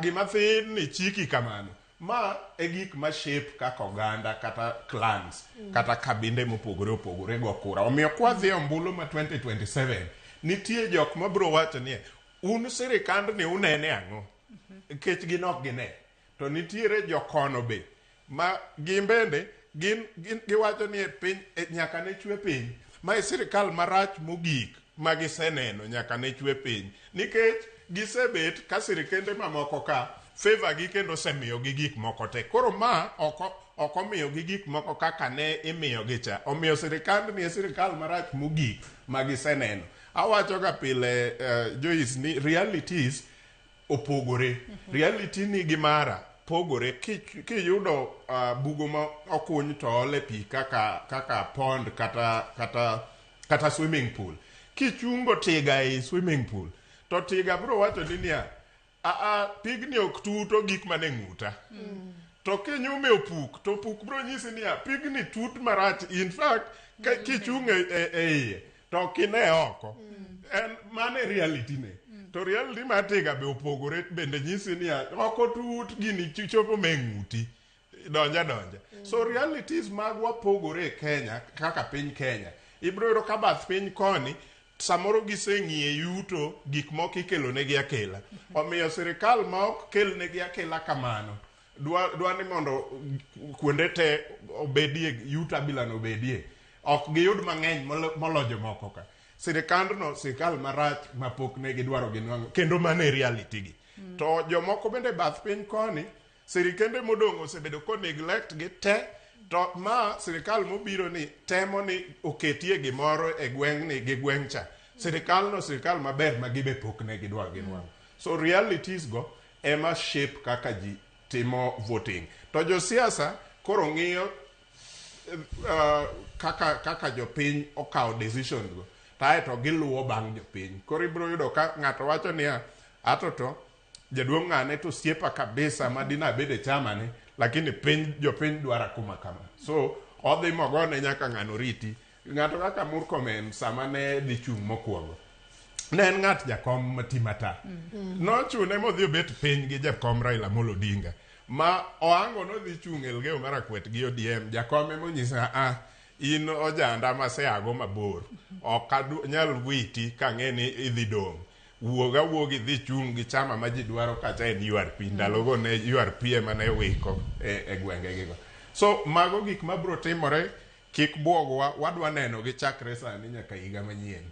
Gima thin ni chiki kamano. Ma e gik ma shape kaka oganda kata clans kata kabinde mopogore opogore go kura. Omiyo kwadhi e ombulu ma 2027, nitie jok mabiro wacho ni un sirikandni unene ang'o? Nikech gin ok gine. To nitiere jokono be ma gin bende gin, gin giwacho ni e piny e, nyaka ne chwe piny. Ma e sirikal marach mogik ma giseneno nyaka ne chwe piny. Nikech gisebet ka sirikende mamoko ka favor gi kendo osemiyogi gik moko te. Koro ma ok ok omiyogi gik moko kaka ne imiyogi cha. Omiyo sirikandni e sirikal marach mogik ma giseneno. Awacho ga pile Joyce ni realities opogore. Reality ni gi mara pogore. Kiyudo bugo ma okuny to ole pi kaka kaka pond kata kata kata swimming pool. Kichungo tiga ei swimming pool to tiga biro wacho ni niya, aa pigni ok tut ogik mana e ng'uta. To kinyume opuk to opuk biro nyisi niya, pigni tut marach. In fact, kichung' e iye to ok ine oko. En mano e reality ne. To reality mar tiga be opogore bende nyisi niya, oko tut gini chopo ma e ng'uti. Donja donja. So realities magwa pogore e Kenya kaka piny Kenya. Ibiro yudo ka bath piny koni samoro giseng'iye yuto gik moko ikelo negi akela. Omiyo sirikal ma ok kel negi akela kamano dwa, dwa ni mondo kuonde te obedie yuto abilano obedie. Ok giyud mang'eny molo jomoko ka. Sirikandno sirikal marach ma pok ne gidwaro ginwang'o kendo mano e reality gi. To jomoko bende bath piny koni sirikende modong' osebedo ko neglect gi te to ma sirikal mobiro ni temo ni oketie gimoro e gweng'ni gi gweng' cha. Sirikal no sirikal maber ma gibe pok ne gidwaro ginwang'o. So realities go ema shape kaka ji timo voting. To josiasa koro ng'iyo kaka kaka jopiny okawo decisions go to ae to giluwo bang' jopiny. Koro ibiro yudo ka ng'ato wacho niya, ato to jaduong' ng'ane to osiepa kabisa ma dina abed e chama ni lakini piny jopiny dwara kuma kama. So odhi mogone nyaka ng'ano riti. Ng'ato kaka Murkomen sama ne dhi chung' mokwongo ne en ng'at jakom matimata. Nochune modhi obet piny gi jakom Raila Amolo Odinga ma oango nodhi chung' Elgeyo Marakwet gi ODM jakom emonyise a in ojanda maseago mabor ok anyal witi kang'e ni idhi dong' wuog awuog idhi chung' gi chama ma ji dwaro kacha en URP ndalogo ne URP ema ne wiko e gwenge gigo so mago gik mabiro timore kik buogwa wadwa neno gi chakre sani nyaka higa manyien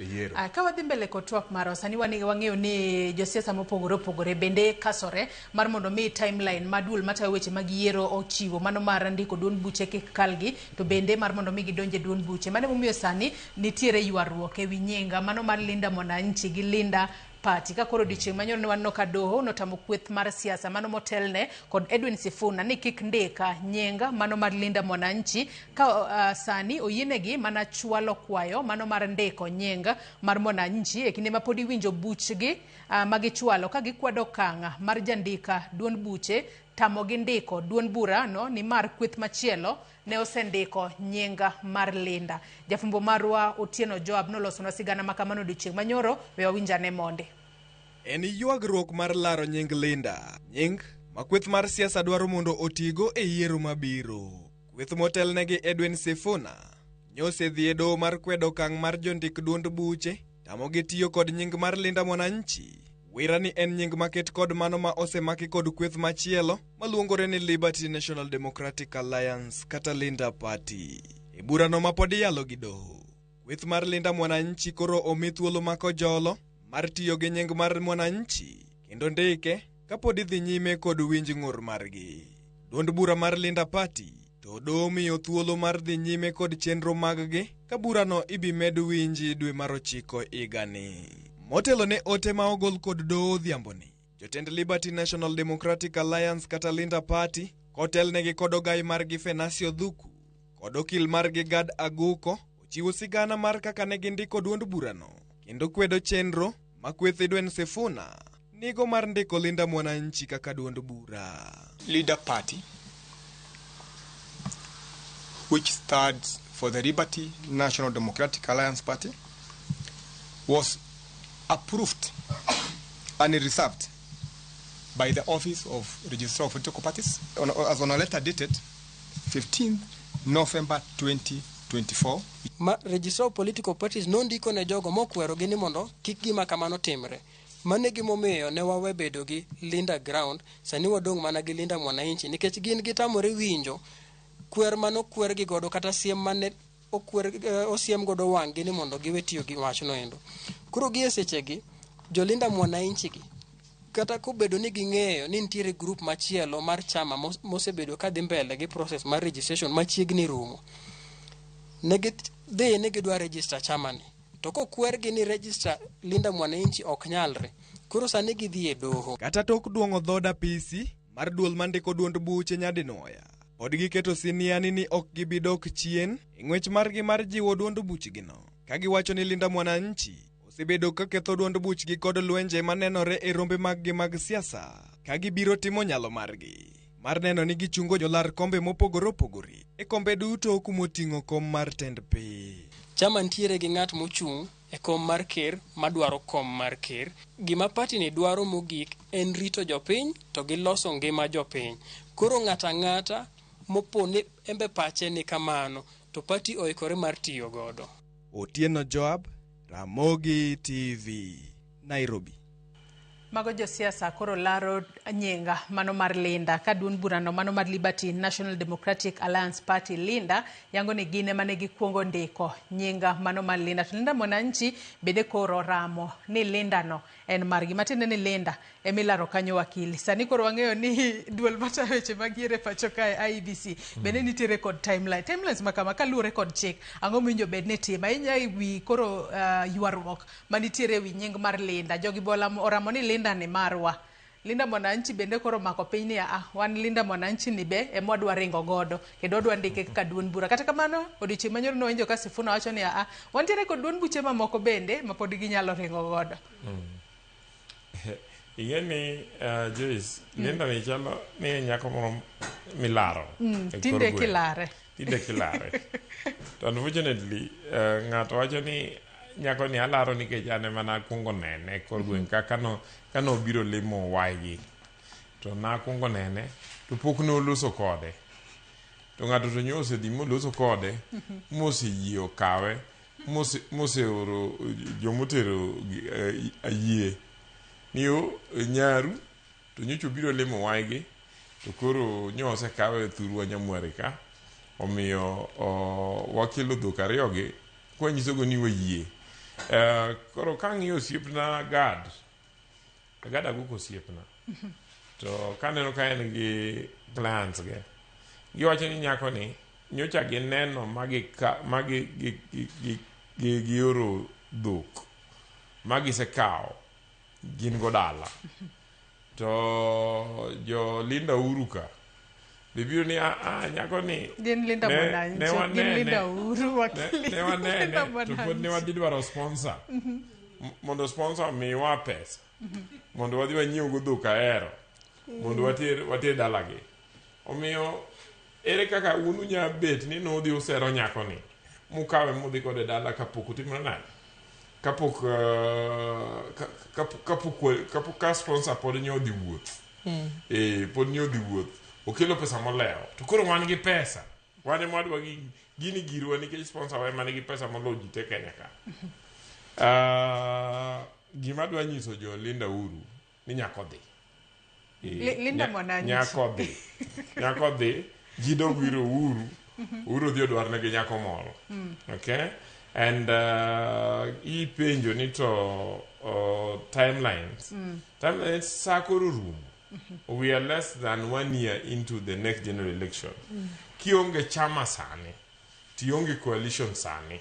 e yiero Ka wadhi mbele kod twak marwa sani wang'eyo ni josiasa mopogore opogore bende kasore mar mondo mi timeline ma duol matayo weche mag yiero ochiwo mano mar ndiko duond buche kik kalgi to bende mar mondo mi gidonj e duond buche mano emomiyo sani nitiere ywaruok ewi nyinga mano mar Linda Mwananchi gi Linda Party. Ka koro odiochieng' manyoro ne waneno ka doho notamo kweth mar siasa mano motelne kod Edwin Sifuna ni kik ndika nying mano mar Linda Mwananchi ka sani oyienegi mana chwalo kwayo mano mar ndiko nying mar Mwananchi e kinde ma pod iwinjo buchgi magichwalo ka gikwedo okang' mar jandika duond buche tamogi ndiko duond bura no nimar kweth machielo ne osendiko nying mar Linda. Jafwambo marwa Otieno Joab nolosonwa sigana makamano odiochieng' manyoro, we wawinjane monde. En ywagruok mar laro nying Linda, nying ma kweth mar siasa dwaro mondo otigo e yiero mabiro. Kweth motelnegi Edwin Sifuna nyosedhi e doho mar kwedo okang' mar jondik duond buche tamogi tiyo kod nying mar Linda Mwananchi. Wira ni en nying maket kod mano ma osemaki kod kweth machielo maluongore ni Liberty National Democratic Alliance kata Linda Party. E burano ma pod iyalo gi doho, kweth mar Linda Mwananchi koro omi thuolo mako jolo mar tiyo gi nying mar Mwananchi kendo ndike kapod idhi nyime kod winj ng'ur margi. Duond bura mar Linda Party to doho miyo thuolo mar dhi nyime kod chenro mag-gi ka burano ibi med winji dwe mar ochiko higani. Motelo ne ote ma ogol kod doho odhiamboni, jotend Liberty National Democratic Alliance kata Linda Party kotelnegi kod ogai margi Fenasio Dhuku kod okil margi Gad Aguko ochiwo sigana mar kaka ne gindiko duond burano kendo kwedo chenro ma kweth Edwin Sifuna nigo mar ndiko Linda Mwananchi kaka duond bura. Leader Party, which stands for the Liberty National Democratic Alliance Party, was approved and reserved by the Office of Registrar of Political Parties as on a letter dated 15th November 2024. Ma Registrar of Political Parties nondiko ne jogo mokwerogi ni mondo kik gima kamano timre. Mano e gimomiyo ne wawe bedo gi Linda Ground, sani wadong' mana gi Linda Mwananchi nikech gin gitamore winjo kwer manokwergi godo kata siem mane okwer, osiem godo wang'gi ni mondo giwe tiyo gi wachno endo. Koro gi e sechegi, jo Linda Mwananchi gi kata kobedo ni ging'eyo ni nitiere group machielo mar chama mosebedo kadhi mbele gi process mar registration machiegni rumo, ne gidhi ni gidwa register chama ni to kokwergi ni register Linda Mwananchi ok nyalre, koro sani gidhi e doho. Kata tok duong'o dhood apisi mar duol mandiko duond buche nyadinwoya, pod giketo siniani ni ok gibi dok chien e ng'wech margi mar jiwo duond buchgino, ka giwacho ni Linda Mwananchi osebedo ka ketho duond buchgi kod lwenje manenore e rombe maggi mag siasa, ka gibiro timo nyalo margi mar neno ni gichungo jolar kombe mopogore opogore e kombe duto kumoting'o kom mar tend piny. Chama nitiere gi ng'at mochung' e kom mar ker madwaro kom mar ker. Gima party ni dwaro mogik en rito jopiny to gi loso ngima jopiny. Koro ng'ato ang'ata mopo ni embe pache ni kamano to party oikore mar tiyo godo. Otieno Joab, Ramogi TV, Nairobi. Mago josiasa koro laro nyinga mano mar Linda ka duond burano mano mar Liberty National Democratic Alliance Party Linda yango ni gin ema ne gikuongo ndiko nyinga mano mar Linda to Linda Mwananchi bende koro ramo ni Linda no en margi matiende ni Linda emilaro kanyo wakili. Sani koro wang'eyo ni duol matayo weche mag yiero e pacho kae IEBC bende nitiere kod timeline. Timelines makama kaluwore kod chik ang'o mowinjo bed ni itimo ahinya e wi koro ywaruok manitiere e wi nying mar Linda. Jogi be oramo ni Linda ni marwa. Linda Mwananchi bende koro omako piny ni ah, wan Linda Mwananchi ni be ema wadwa ringo godo kendo wadwa ndike kaka duond bura. Kata kamano odiochieng' manyoro nowinjo ka Sifuna wacho ni ah, wantiere kod duond buche mamoko bende ma pod ginyalo ringo godo. Ing'e ni Joyce, Linda ni chalo ni en nyako moro milaro e kor Tinde gweng'. kilare. Tinde kilare. To unfortunately, ng'ato wacho ni nyako ni alaro nikech an ema nakwongo nene e kor gweng' ka kano obiro limo waygi. To nakwongo nene to pok noloso kode. To ng'ato to nyo osedhi moloso kode moseyie okawe moseoro jomotero ayie ni o nyaru to nyocha obiro limo waygi to koro nyo osekawe thurwa Nyamware ka omiyo wakelo dhok ariyogi kwanyisogo ni wayie. Koro kang'iyo osiepna Gad, Gad Aguko osiepna to kaneno ka en gi clients ge giwacho ni nyako ni nyocha gineno ma gioro dhok ma gisekawo. gin go dala. To jo Linda Uhuru ka be biro ni ah, ah, nyako ni Gin Linda ne- Mwananchi, ne ok gin wanene. Linda Uhuru, Ne- wakili. ne wanene Linda to pod ne Mwananchi. wadhi dwaro sponsor mondo sponsor omiwa pesa mondo wadhi wanyiew go dhok ahero mondo water dalagi. Omiyo ere kaka un unya bet ni nudhi usero nyakoni mukawe mudhi kode dala kapok utimore nade? Kapok kapok ka sponsor pod nyo odhi wuoth. Pod nyo odhi wuoth. Okelo pesa molewo. To koro wan gi pesa. Wan ema wadwa gi gini girwa nikech sponsor wa ema nigi pesa moloyo ji te Kenya ka. Gima adwa nyiso jo Linda Uhuru ni nyako dhi. Linda Mwananchi. Nyako dhi. Nyako dhi. Ji dog ir Uhuru. Uhuru dhi odwarnegi nyako moro. Okay? And ipenjo ni to timelines. Timelines sa koro rumo. We are less than 1 year into the next general election. Kionge chama sani, tionge coalition sani,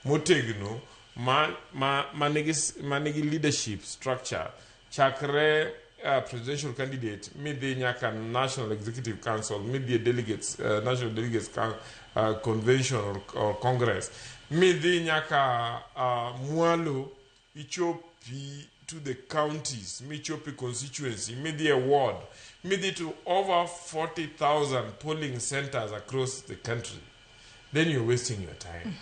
motegno ma nigi leadership structure chakre presidential candidate midhi nyaka National Executive Council, midhi e delegates, National Delegates Convention or Congress, midhi nyaka mwalo ichopi to the counties, michopi constituency, midhi e ward, midhi to over 40,000 polling centers across the country, then you're wasting your time.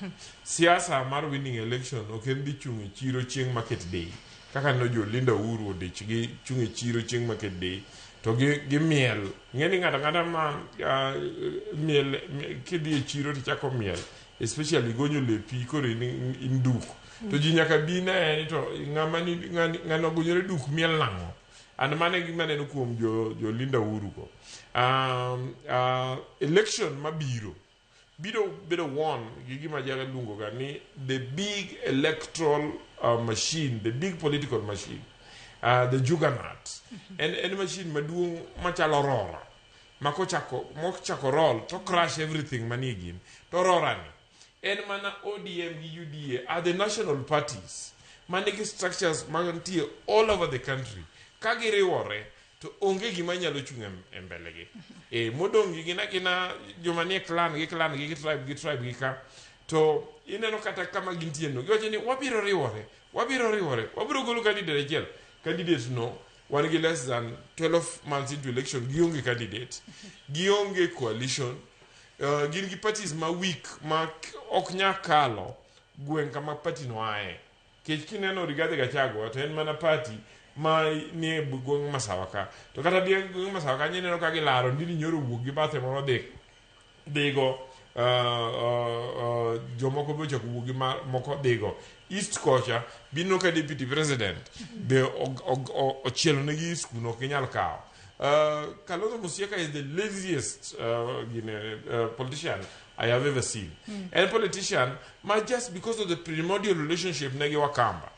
Siasa mar winning election ok en dhi chung' e chiro chieng' market day kaka no jo Linda Uhuru odich gi chung' e chiro chieng' market day to gi gimiel. Ing'e ni ng'ato ang'ata ma miel kidhi e chiro tichako miel, especially gonyo lepi koro in duk to ji nyaka bi ne ni to ng'ama ni ng'ano ogonyore duk miel nang'o. And mano e gima aneno kuom jo Linda Uhuru go. Election mabiro biro bedo won gi gima jaga luongo ga ni the big electoral machine, the big political machine, the juggernaut. En machine maduong' machalo rora ma kochako roll to crash everything manie gin. To rora ni en mana ODM gi UDA are the national parties manigi structures mantie all over the country. Ka giriwore to onge gima nyalo chung' e mbelegi. Modong' gi gin agina joma nie clan gi clan gi tribe gi tribe gi ka. To ineno kata kama gintie no, giwacho ni wabiro riwore, wabiro riwore, wabiro golo candidate achiel. Candidate no, wan gi less than 12 months into election, gionge candidate, gionge coalition, gin gi parties ma weak ma ok nyal kalo gweng' kama party no aye. Kech kineno Rigathi Gachagua to en mana party ma nie gweng' Masawa ka. To kata gweng' Masawa ka ineno ka gilaro Ndindi Nyoro owuok gi bathe moro dhigo, jomoko be ochako wuok gi moko dhigo. East kocha bineno ka deputy president be ochielo negi East kuno ok ginyal kawo. Kalonzo Musyoka is the laziest politician I have ever seen. En politician ma just because of the primordial relationship negi Wakamba.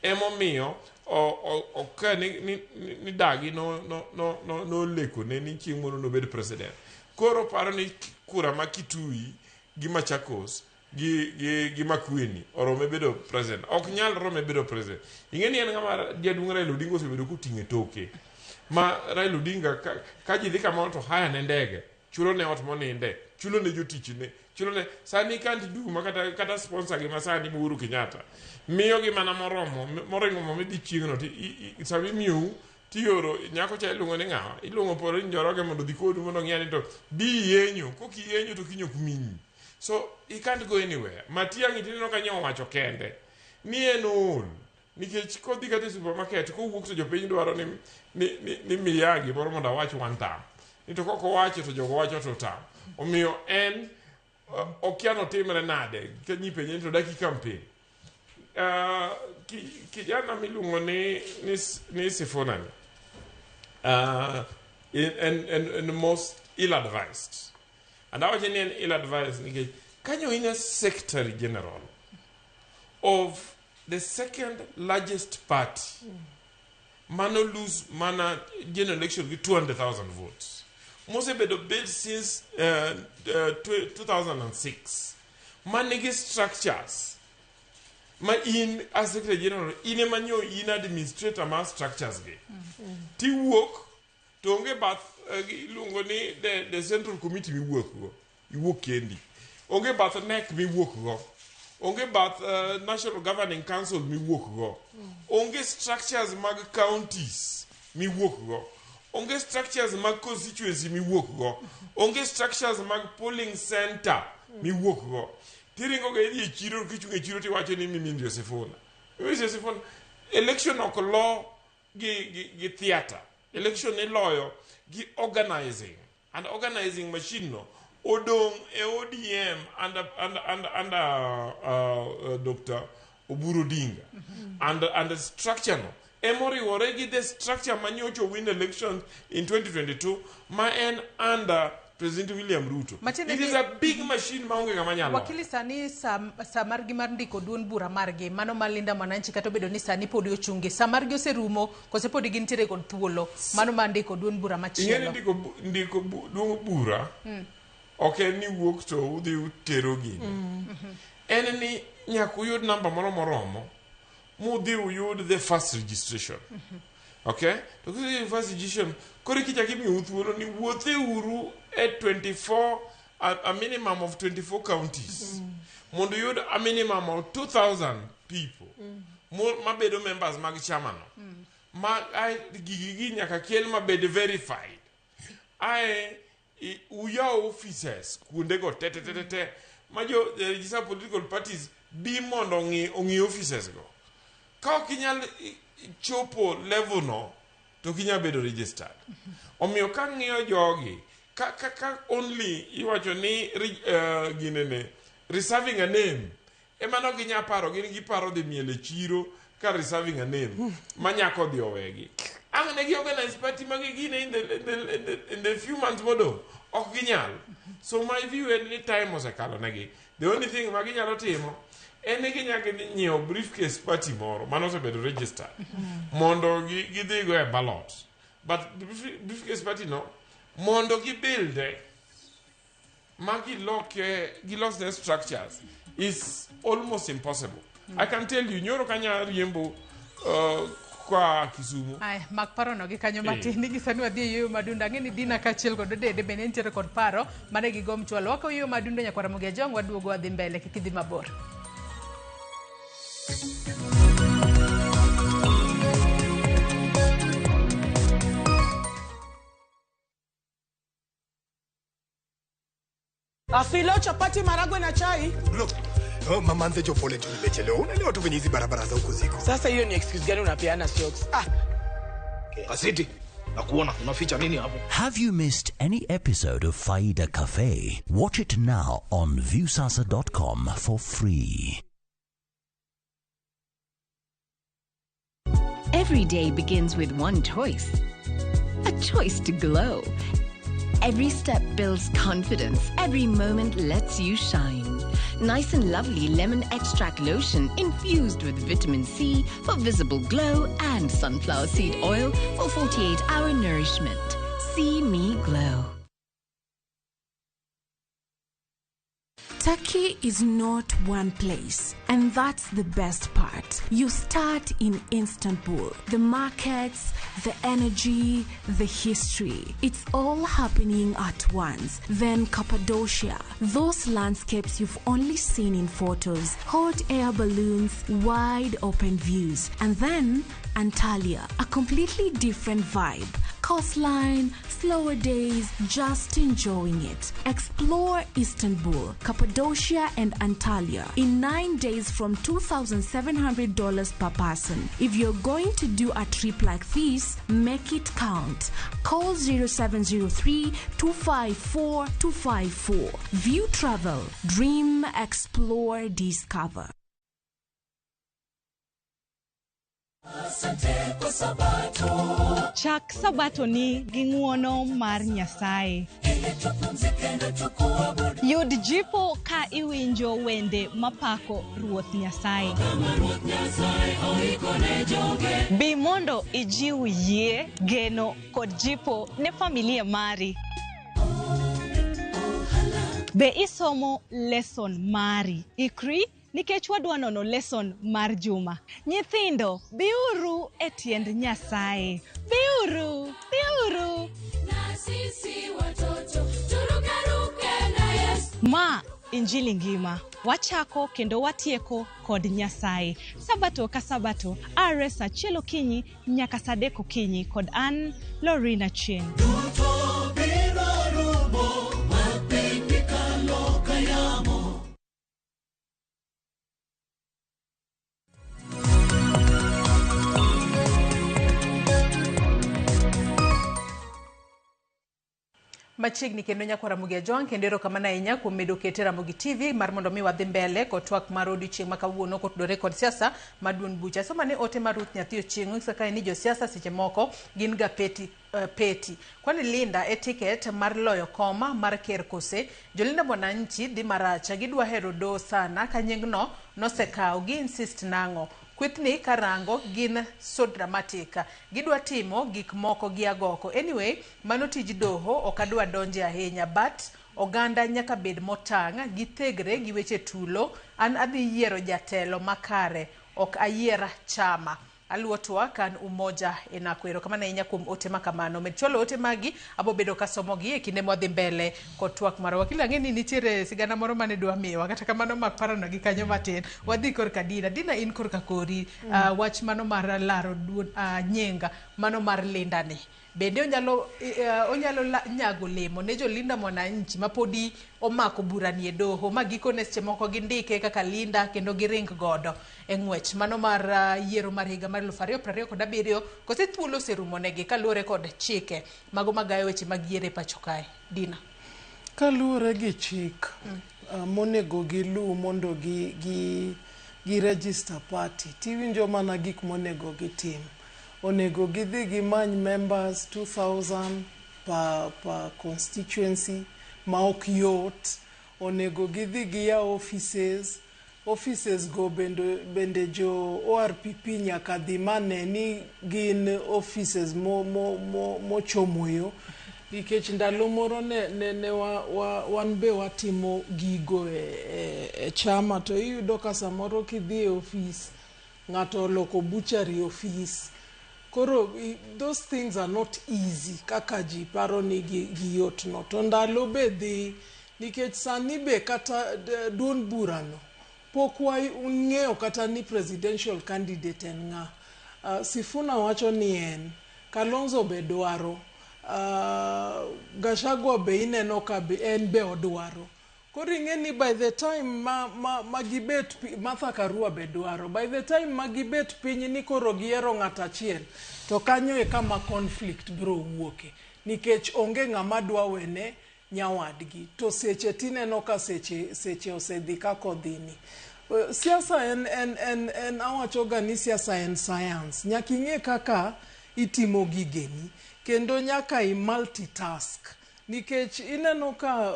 Emomiyo ok ni dagi no leko ne ni chieng' moro nobed president. Koro paro ni kura ma Kitui gi Machakos gi Makueni orome bedo president. Ok nyal rome bedo president. Ing'e ni en ng'ama jaduong' Raila Odinga osebedo koting'e toke. Ma Raila Odinga ka ji dhi kamoro to haya ne ndege, chulo ne ot moninde, chulo ne jotichne, chulo ne sani can't do ma kata sponsor gi ma sani Uhuru Kenyatta miyo gi mana moromo moringo mo midhi chieng'no to sama imiyou tioro nyako cha iluongo ni ng'awa, iluongo Pauline Njoroge mondo odhi kodu mondo ong'i ni to bi yenyo, kok iyenyo to kiny ok miyi. So he can't go anywhere. Matiang'i tineno ka nyo owacho kende ni en ool nikech kodhi kata e supermarket kowuok to jopiny dwaro ni miya gimoro mondo awach one time ni to kok owacho to jogo wacho to tam. Omiyo en okia notimre nade ka nyipenje ni to daki campaign. Kijana miluongo ni Sifuna ni en most ill advised. And awacho ni en ill advised nikech kanyo in a secretary general of the second largest party mano lose mana general election gi 200,000 votes mosebedo built since 2006 manigi structures. Ma in as secretary general, in ema nyo in administrator mar structures gi. Tiwuok to onge bath iluongo ni the central committee miwuok go. Iwuok kendi. Onge bath NEC miwuok go. Onge bath National Governing Council miwuok go. Onge structures mag counties miwuok go. Onge structures mag constituency miwuok go. Onge structures mag polling center miwuok go. Tiringo ga idhi e chiro kichung' e chiro tiwacho ni mimi ndio Sifuna. Mimi ndio Sifuna. Election ok lo gi theatre. Election iloyo gi organizing. And organizing machine no odong' e ODM under Dr. Oburu Odinga. And the structure no emoriwore gi the structure manyocha win elections in 2022 ma en under President William Ruto. Matiende It is a big machine maonge ng'ama nyalo. Wakili sani sa margi mar ndiko duond bura margi mano mar Linda Mwananchi kata obedo ni sani pod ochungi sa margi oserumo kose pod gintiere kod thuolo mano mar ndiko duond bura Ing'e ni machielo. ndiko duond bura ok en ni wuok to udhi utero gini. En ni nyaka uyud namba moro moromo mudhi uyud the first registration. Okay? To kiseyudo first registration, koro kichako imiyou thuolo ni wuothe uru e 24 a minimum of 24 counties mondo uyud a minimum of 2000 people mabedo members mag chama no. Ma ae gigi gi nyaka kel mabed verified. Ae uyaw offices kuondego te te te te te ma jo the registered political parties bi mondo ong'i offices go. Ka ok inyal chopo level no to ok inyal bedo registered. Omiyo ka ng'iyo jogi ka only iwacho ni ginene reserving a name ema no ginya paro gin giparo dhi miel e chiro ka reserving a name ma nyako dhi owegi. Ang' ne gi organize party magi gine in the few months modong' ok ginyal. So my view en ni time osekalo negi. The only thing ma ginyalo timo en ni ginyalo nyiewo briefcase party moro mano osebedo registered mondo gidhigo e ballot. But briefcase party no mondo gibuilde ma giloke gilos ne structures is almost impossible. I can tell you nyoro kanya riembo koa Kisumu. Aya, mak parono gi kanyo matin ni sani wadhi e yueyo madundo. Ang'e ni Dina kaachiel kod Odede bende nitiere kod paro mane gigom chwalo. Wakawo yueyo madundo nyakwara Ramogi Ajwang' waduogo wadhi mbele kik idhi mabor. Afilo, chapati, maragwe na chai. Bro, oh, mama Nzecho, pole tu nimechelewa. Unaelewa tu venye hizi barabara za huku ziko. Sasa hiyo ni excuse gani unapeana socks? Ah, Kasiti, nakuona unaficha nini hapo? Have you missed any episode of Faida Cafe? Watch it now on Viusasa.com for free. Every day begins with one choice, a choice to glow. Every step builds confidence. Every moment lets you shine. Nice and Lovely Lemon Extract Lotion infused with vitamin C for visible glow and sunflower seed oil for 48 hour nourishment. See me glow. Turkey is not one place, and that's the best part. You start in Istanbul. The markets, the energy, the history. It's all happening at once. Then Cappadocia, those landscapes you've only seen in photos, hot air balloons, wide open views. And then Antalya, a completely different vibe. Coastline, slower days, just enjoying it. Explore Istanbul, Cappadocia, and Antalya in 9 days from $2,700 per person. If you're going to do a trip like this, make it count. Call 0703 254 254. View Travel. Dream, explore, discover. Chak sabato ni gi ng'uono mar Nyasaye. Yud jipo ka iwinjo wende mapako Ruoth Nyasaye. Bi mondo ijiw yie, geno kod jipo ne familia mari. Be isomo lesson mari? Ikri nikech wadwa nono lesson mar juma. Nyithindo, biuru e tiend Nyasaye. Biuru, biuru. Na sisi watoto turukeruke na Yesu. Ma Injili ngima. Wachako kendo watieko kod Nyasaye. Sabato ka sabato, are saa achiel okinyi nyaka saa adek okinyi kod an Lorina Chieng'. Duto biro rumo ma piny kalo ka yamo. Machiegni kendo nyakwar Ramogi Ajwang', kendo erokamano ahinya kuom medo kete Ramogi TV mar mondo mi wadhi mbele kod twak mar odiochieng' ma kawuono kotudore kod siasa mar duond bucha. Asoma ne ote mar Ruth Nyathi Ochieng' onyisa kae ni josiasa seche moko gin ga peti peti. Kwani Linda e tiket mar loyo koma mar ker kose? Jolinda Mwananchi dhi marach, gidwa hero doho sana ka nyingno nosekaw, gi insist nang'o? Kwethni karango gin so dramatic. Gidwa timo gik moko gi agoko. Anyway, mano tij doho ok adwa donje ahinya, but oganda nyaka bed motang', githegre gi weche tulo. An adhi yiero jatelo makare, ok ayier chama. Aluwo twak an Umoja Enako. Erokamano ahinya kuom ote ma kamano. Med chwalo ote magi, abo bedo kasomogi e kinde mwadhi mbele kod twak marwa. Wakili ang'e ni nitiere sigana moro mane dwa miwa, kata kamano mak parono gi kanyo matin. Wadhi korka Dina. Dina in korka kori. Wach mano mar laro nying mano mar Linda ni. Bende onyalo nyago lemo ne jolinda Mwananchi ma podi omako burani e doho ma gikone seche moko gindike kaka Linda kendo giring godo e ng'wech mano mar yiero mar higa mar 2027 kose thuolo oserumonegi kaluwore kod chike mago magayo weche mag yiero e pacho kae. Dina. Kaluwore gi chik monego giluw mondo gi register party, tiwinjo mana gik monego gitim. Onego gidhi gimany members 2000 per constituency ma ok yot. Onego gidhi giyaw offices. Offices go bende jo ORPP nyaka dhi mane ni gin offices mochomo yo. Nikech ndalo moro ne wan be watimo gigo e chama to iyudo ka samoro kidhi e office ng'ato oloko butchery office. Koro those things are not easy kaka ji paro ni giyot no. To ndalo be dhi nikech sani be kata duond burano pok wang'eyo kata ni presidential candidate en ng'a. Sifuna wacho ni en, Kalonzo be dwaro, Gachagua be ineno ka be en be odwaro. Koro ing'e ni by the time ma gibet, Martha Karua be dwaro, by the time ma gibet piny ni koro giyiero ng'ato achiel, to kanyo e kama conflict biro wuoke. Nikech onge ng'ama dwa wene nyawadgi. To seche tineno ka seche osedhi kaka odhini. Siasa en awachoga ni siasa en science. Nyaka ing'e kaka itimo gigeni, kendo nyaka i multitask. Nikech ineno ka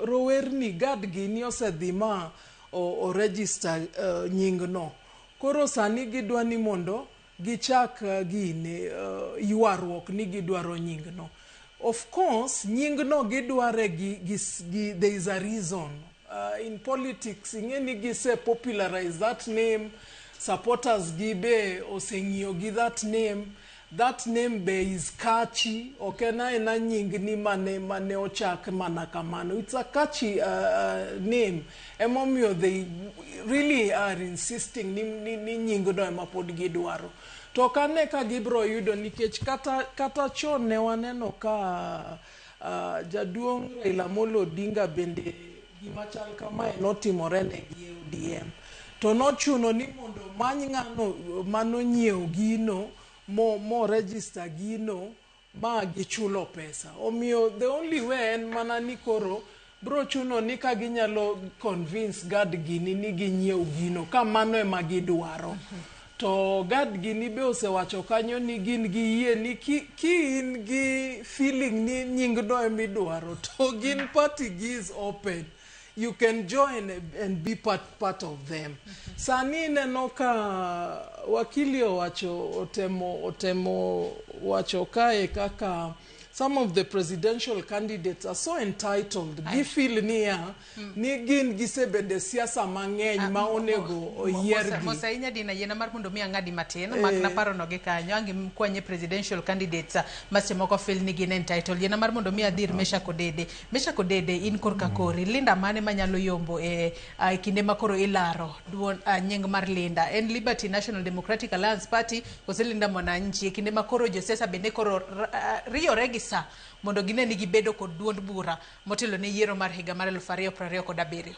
rowerni gadgi ni osedhi ma o register nyingno. Koro sani gidwa ni mondo gichak gine ywaruok ni gidwaro nyingno. Of course, nyingno gidware gi there is a reason. In politics, ing'e ni gise popularize that name, supporters gi be oseng'iyo gi that name. That name be is catchy. Ok en aena nying ni mane ochak mana kamano. It's a catchy name. Emomiyo they really are insisting ni nyingno ema pod gidwaro. To ok ane ka gibiro yudo nikech kata chon ne waneno ka jaduong' Raila Amolo Odinga bende gima chal kamae notimore ne gi e ODM. To nochuno ni mondo many ng'ano manonyiewo gino mo register gino ma gichulo pesa. Omiyo the only way en mana ni koro bro chuno ni ka ginyalo convince gad gini ni ginyiew gino ka mano ema gidwaro. To gad gini be osewacho kanyo ni gin gi yie ni ki in gi feeling ni nyingno emidwaro to gin party gi is open. You can join and be part of them. Sani ineno ka wakili owacho otemo wacho kae kaka Some of the presidential candidates are so entitled. Gifeel niya, ni gin gisebedo e siasa mang'eny ma onego oyiergi. Mos ahinya Dina, yiena mar mondo mi ang'adi matin, mak na paro no gi kanyo, ang' kwanye presidential candidates ma seche moko feel ni gin entitled. Yiena mar mondo mi adhir Meshack Odede. Meshack Odede, in korka kori, Linda mane manyalo yombo e kinde ma koro ilaro duon, nying mar Linda? En Liberty National Democratic Alliance Party kose Linda Mwananchi? E kinde ma koro josiasa bende koro riyore gi sa mondo gine ni gibedo kod duond bura motelo ne yiero mar higa mar 2027.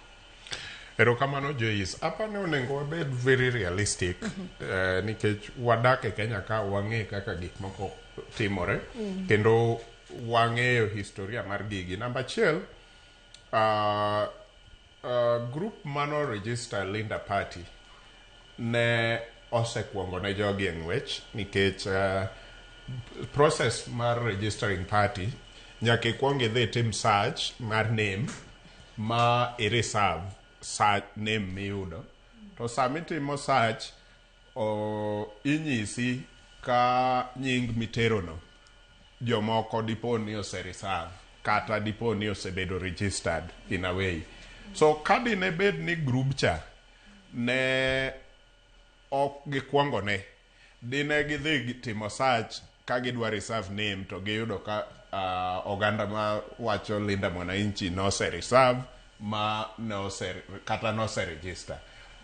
Erokamano Joyce. Apa ni onego wabed very realistic nikech wadak e Kenya ka, wang'e kaka gik moko timore kendo wang'eyo historia mar gigi. Namba achiel, group mano register Linda Party ne osekuongo ne jogi e ng'wech nikech process mar registering party nyaka ikuong idhi itim search mar name ma i reserve search name miyudo. To sama itimo search, inyisi ka nying miterono jomoko dipo ni ose reserve kata dipo ni osebedo registered in a way. So ka dine bed ni group cha ne ok gikwongo ne, dine gidhi timo search ka gidwa reserve name to giyudo ka oganda ma wacho Linda Mwananchi nose reserve ma nose kata nose register.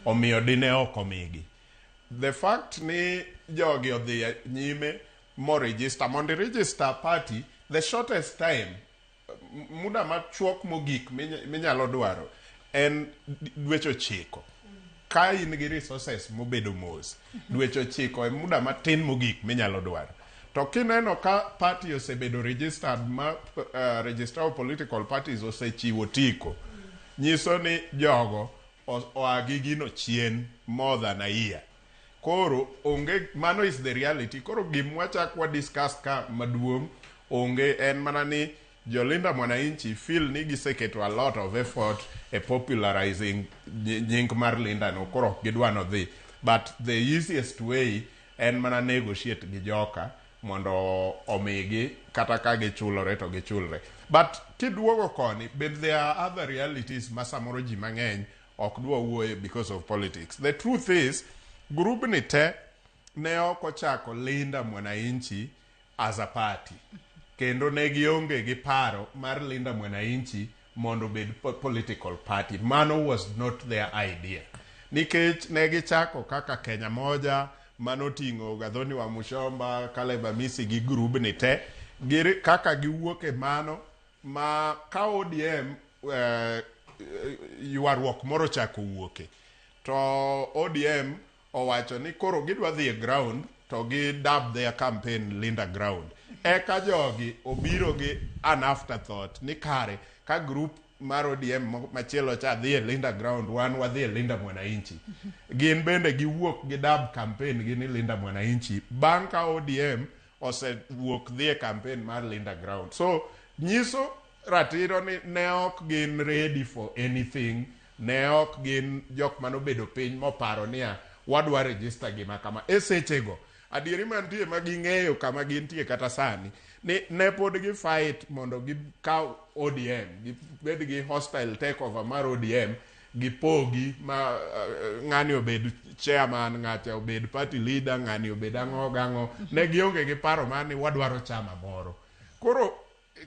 Omiyo dine ok omigi. The fact ni jogi odhi nyime mo register, mondo i register party, the shortest time, muda machuok mogik minyalo dwaro en dweche 9. Ka in gi resources mobedo mos, dweche 9 e muda matin mogik minyalo dwaro. To kineno ka party osebedo registered ma Registrar of Political Parties osechiwo tiko, nyiso ni jogo oa gi gino chien more than a year. Koro onge, mano is the reality. Koro gimwachak wa discuss ka maduong' onge, en mana ni Jolinda Mwananchi feel ni giseketo a lot of effort e popularizing nying mar Linda no, koro ok gidwa nodhi. But the easiest way en mana negotiate gi joka mondo omigi, kata ka gichulore to gichulre. But kiduogo koni, but there are other realities ma samoro ji mang'eny ok dwa wuoye because of politics. The truth is, grubni te ne ok ochako Linda Mwananchi as a party. Kendo ne gionge gi paro mar Linda Mwananchi mondo obed political party. Mano was not their idea. Nikech ne gichako kaka Kenya Moja, manoting'o Gathoni wa Muchomba, Caleb Amisi gi grubni te. Giri, kaka giwuok e mano, ma ka ODM ywaruok moro ochako wuoke, to ODM owacho ni koro gidwa dhi e ground to gi dub their campaign Linda Ground. Eka jogi obiro gi an afterthought ni kare ka group mar ODM machielo cha dhi e Linda Ground, wan wadhi e Linda Mwananchi. Gin bende giwuok gi dub campaign gi ni Linda Mwananchi bang' ka ODM osewuok dhi e campaign mar Linda Ground. So nyiso ratiro ni ne ok gin ready for anything, ne ok gin jok manobedo piny moparo niya wadwa register gima kama. E sechego adieri mantie ma ging'eyo kama gintie kata sani ni ne pod gi fight mondo gikaw ODM, gibed gi hostile takeover mar ODM, gipogi ma ng'ani obed chairman, ng'acha obed party leader, ng'ani obed ang'o gang'o. Ne gionge gi paro mar ni wadwaro chama moro. Koro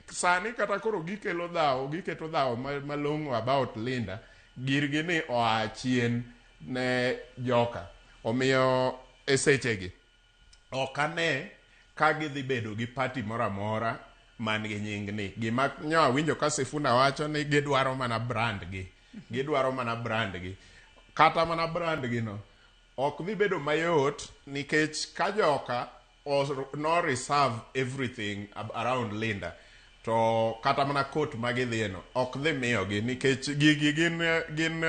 sani kata koro gikelo dhawo, giketo dhawo malong'o about Linda, girgi ni oa chien ne joka. Omiyo e sechegi ok ane ka gidhi bedo gi party moro amora man gi nying ni. Gima nyo awinjo ka Sifuna wacho ni gidwaro mana brand gi. Gidwaro mana brand gi. Kata mana brand gi no ok dhi bedo mayot nikech ka joka no reserve everything around Linda, to kata mana court ma gidhiye no ok dhi miyogi nikech gigi gin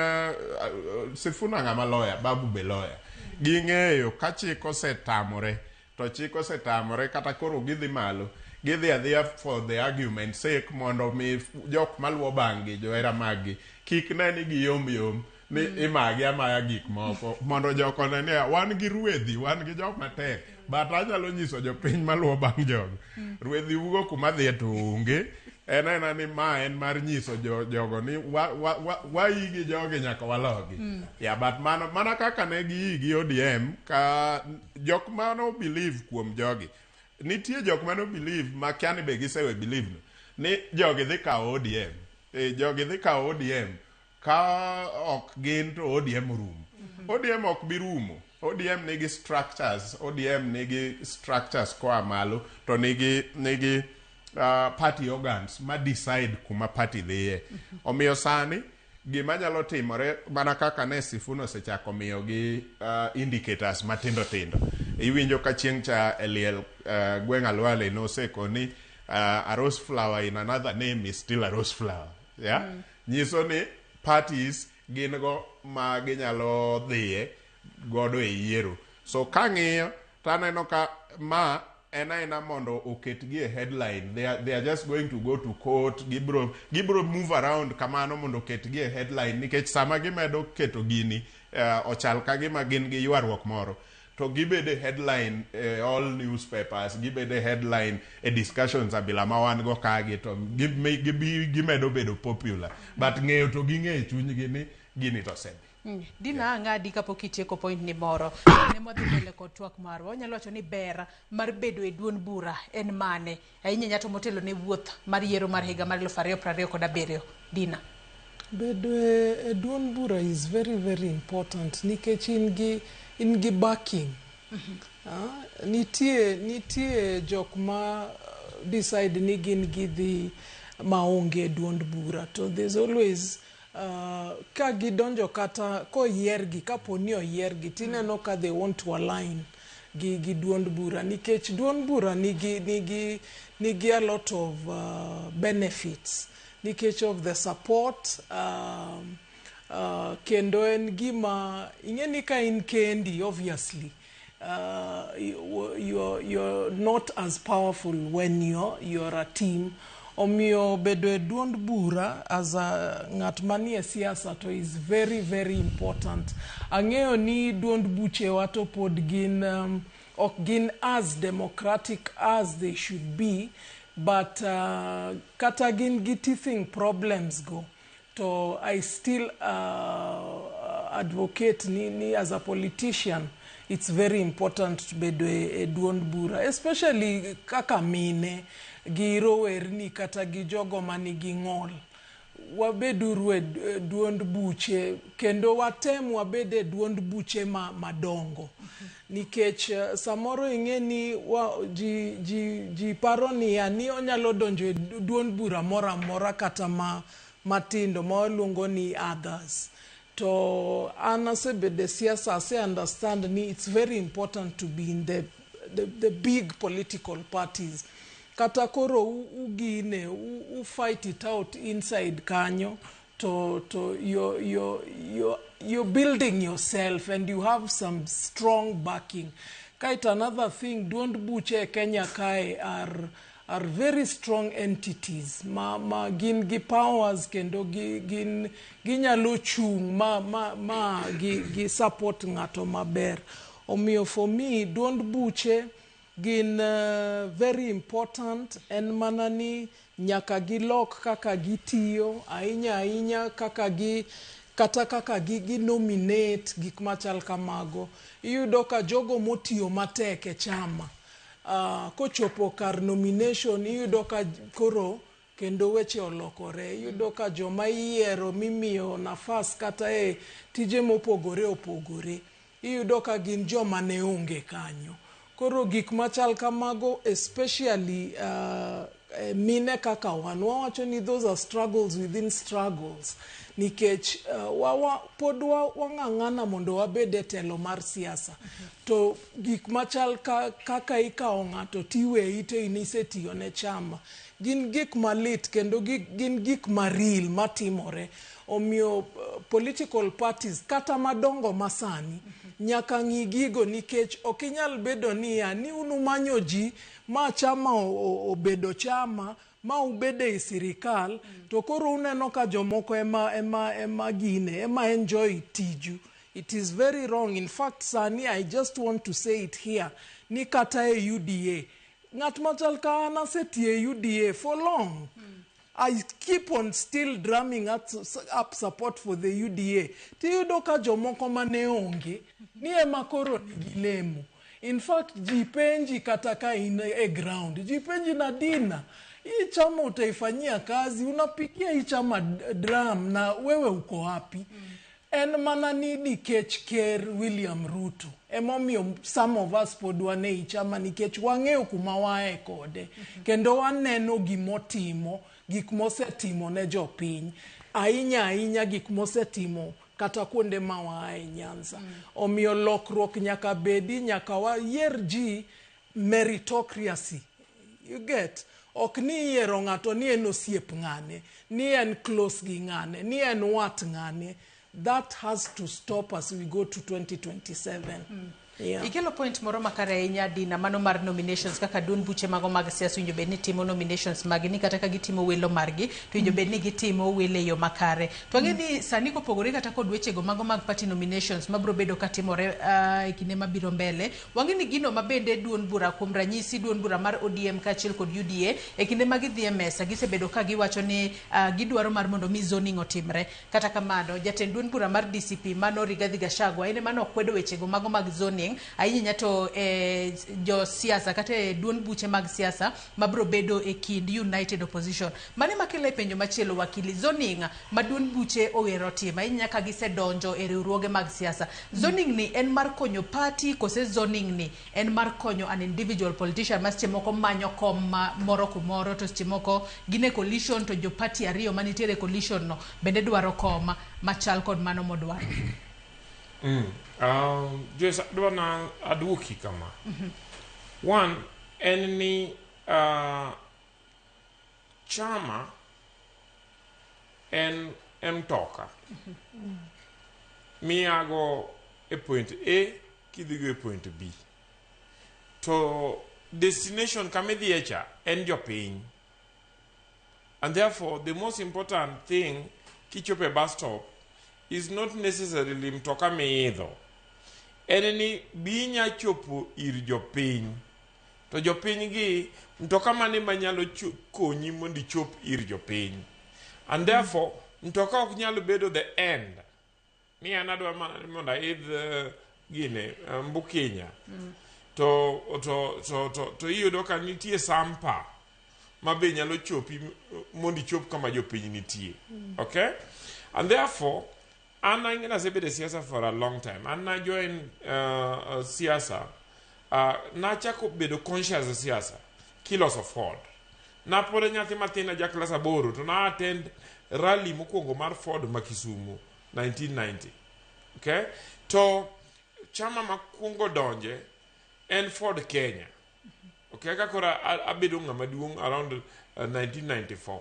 Sifuna ng'ama lawyer, Babu be lawyer. Ging'eyo ka chik osetamore to chik osetamore, kata koro gidhi malo, gidhi adhiya for the argument sake mondo mi jok maluwo bang' gi johera mag gi kik ne ni giyom yom ni imagi amaya gik moko mondo jok one niya wan gi ruedhi, wan gi jok matek. But anyalo nyiso jopiny maluwo bang' jogo. Rwedhi ugo kuma dhiye to onge. En aena ni ma en mar nyiso jogo ni waigi jogi nyaka walogi. Yeah, but mano, mana kaka ne giigi ODM, ka jok mano believe kuom jogi. Nitie jok mano believe ma kia ni be gisewe believe no. Ni jogi dhi kawo ODM. Jogi dhi kawo ODM. Ka ok gin to ODM orumo. ODM ok bi rumo. ODM nigi structures, ODM nigi structures koa malo to nigi party organs ma decide kuma party dhiye. Omiyo sani gima nyalo timore mana kaka ne Sifuna osechako miyogi indicators matindo tindo. Iwinjo ka chieng' cha e liel gweng' Alwale noseko ni a rose flower in another name is still a rose flower. Yeah? Nyiso ni parties gin go ma ginyalo dhiye godo e yiero. So kang'iyo taneno ka ma en aena mondo oketgi e headline. They are just going to go to court, gibro move around kamano mondo oketgi e headline nikech sama gimedo keto gini ochal ka gima gin gi ywaruok moro to gibedo e headline e all newspapers, gibedo e headline e discussions abila ma wan go kagi to gimedo bedo popular, but ng'eyo to ging'eyo e chunygi ni gini to osedhi. Dina ang'adi kapok itieko point ni moro ne mwadhi mbele kod twak marwa. Wanyalo wacho ni ber mar bedo e duond bura en mane ahinya ahinya to motelo ne wuoth mar yiero mar higa mar 2027, Dina? Bedo e duond bura is very very important nikech in gi backing. Ah, nitie jok ma decide ni gin gidhi maonge e duond bura to there's always ka gidonjo kata koyiergi, kapo ni oyiergi, tineno ka they want to align gi duond bura nikech duond bura nigi a lot of benefits nikech of the support kendo en gima ing'e ni ka in kendi, obviously you're not as powerful when you're a team. Omiyo bedo e duond bura as a ng'at manie siasa to is very very important. Ang'eyo ni duond buchewa to pod gin ok gin as democratic as they should be, but kata gin gi teething problems go to I still advocate ni as a politician it's very important bedo e duond bura, especially kaka mine gi rowerni kata gi jogo manigi ng'ol. Wabeduru e duond buche kendo watem wabed e duond buche madongo nikech samoro ing'e ni ji paro niya ni onyalo donjo e duond bura moro amora kata ma matindo ma waluongo ni others. To an asebedo e siasa, ase understand ni it's very important to be in the big political parties. Kata koro ugine u fight it out inside kanyo to you're building yourself and you have some strong backing. Kaito another thing, duond buche e Kenya kae are very strong entities ma gin gi powers kendo gin ginyalo chung' ma gi support ng'ato maber. Omiyo for me duond buche gin very important. En mana ni nyaka gilok kaka gitiyo ahinya ahinya, kaka gi kata kaka gi nominate gik machal kamago. Iyudo ka jogo motiyo matek e chama kochopo kar nomination, iyudo ka koro kendo weche olokore. Iyudo ka joma iyiero mimiyo nafas kata e tije mopogore opogore, iyudo ka gin joma ne onge kanyo. Koro gik machal kamago, especially mine kaka wan, wawacho ni those are struggles within struggles nikech pod wang'ang'ana mondo wabed e telo mar siasa to gik machal kaka ikawo ng'ato tiweyi to in isetiyo ne chama gin gik malit kendo gin gik maril matimore. Omiyo political parties kata madongo masani nyaka ng'i gigo nikech ok inyal bedo niya ni unumanyo ji ma chama obedo chama ma ubedo ei sirikal to koro uneno ka jomoko ema gine ema enjoy tiju. It is very wrong. In fact, sani I just want to say it here, ni kata e UDA, ng'at machal ka an asetiyo e UDA for long. I keep on still drumming up, up support for the UDA. Tiyudo ka jomoko mane onge, ni ema koro nigi lemo. In fact, ji penji kata ka in e ground, ji penji na Dina, hii chama utaifanyia kazi, unapigia hii chama drum na wewe uko wapi? En mana ni nikech ker William Ruto emomiyo some of us pod wan ei chama nikech wang'eyo kuma waaye kode kendo waneno gimotimo gik mosetimo ne jopiny ahinya ahinya gik mosetimo kata kuonde ma waaye Nyanza. Omiyo lokruok nyaka bedi, nyaka wayier ji meritocracy. You get? Ok ni iyiero ng'ato ni en osiep ng'ane, ni en close gi ng'ane, ni en wat ng'ane. That has to stop as we go to 2027. Yeah. Ikelo point moro makare ahinya Dina, mano mar nominations kaka duond buche mago mag siasa winjo bed ni timo nominations magi ni kata ka gitimo welo margi to winjo bed ni gitimo welo e yo makare. To ang'e ni sani kopogore kata kod wechego mago mag party nominations mabiro bedo katimore e kinde mabiro mbele, wang'e ni gino mabende duond bura kuom ranyisi duond bura mar ODM kaachiel kod UDA e kinde ma gidhi e mesa gisebedo ka giwacho ni gidwaro mar mondo mi zoning otimre. Kata kamano, jatend duond bura mar DCP mano Rigathi Gachagua en ema nokwedo wechego mago mag zoning ahinya to e jo siasa kata e duond buche mag siasa mabiro bedo e kind United Opposition. Mano ema kelo e penjo machielo wakili, zoning ma duond buche owero timo ahinya ka gisedonjo e riwruoge mag siasa. Zoning ni en mar konyo party kose zoning ni en mar konyo an individual politician ma seche moko manyo kom ma moro kumoro to seche moko gin e coalition to jo party ariyo manitiere e coalition no bende dwaro kom machal kod mano modwaro. Joyce, adwa na aduoki kama. One, en ni chama en mtoka miago e point A kidhigo e point B. To destination kamidhiye cha en jopiny. And therefore, the most important thing kichopo e bus stop is not necessarily mtoka miidho. En ni bi inya chopo ir jopiny. To jopiny gi, mtoka mane manyalo konyi mondo ichop ir jopiny. And therefore, mtoka ok nyal bedo the end. Ni an adwa mana mondo aidh gine, Mbukinya. To iyudo ka nitie sampa ma be nyalo chopi mondo ichop kama jopiny nitie. Okay? And therefore, an ang'e nasebedo e siasa for a long time. An na join siasa, nachako bedo conscious e siasa kiloso Ford. Napod nyathi matin aja klas 8 to na attend rally mokwongo mar Ford ma Kisumu 1990. Okay? To chama makwongo donje en Ford Kenya. Okay, ka koro abedo ng'ama duong' around 1994.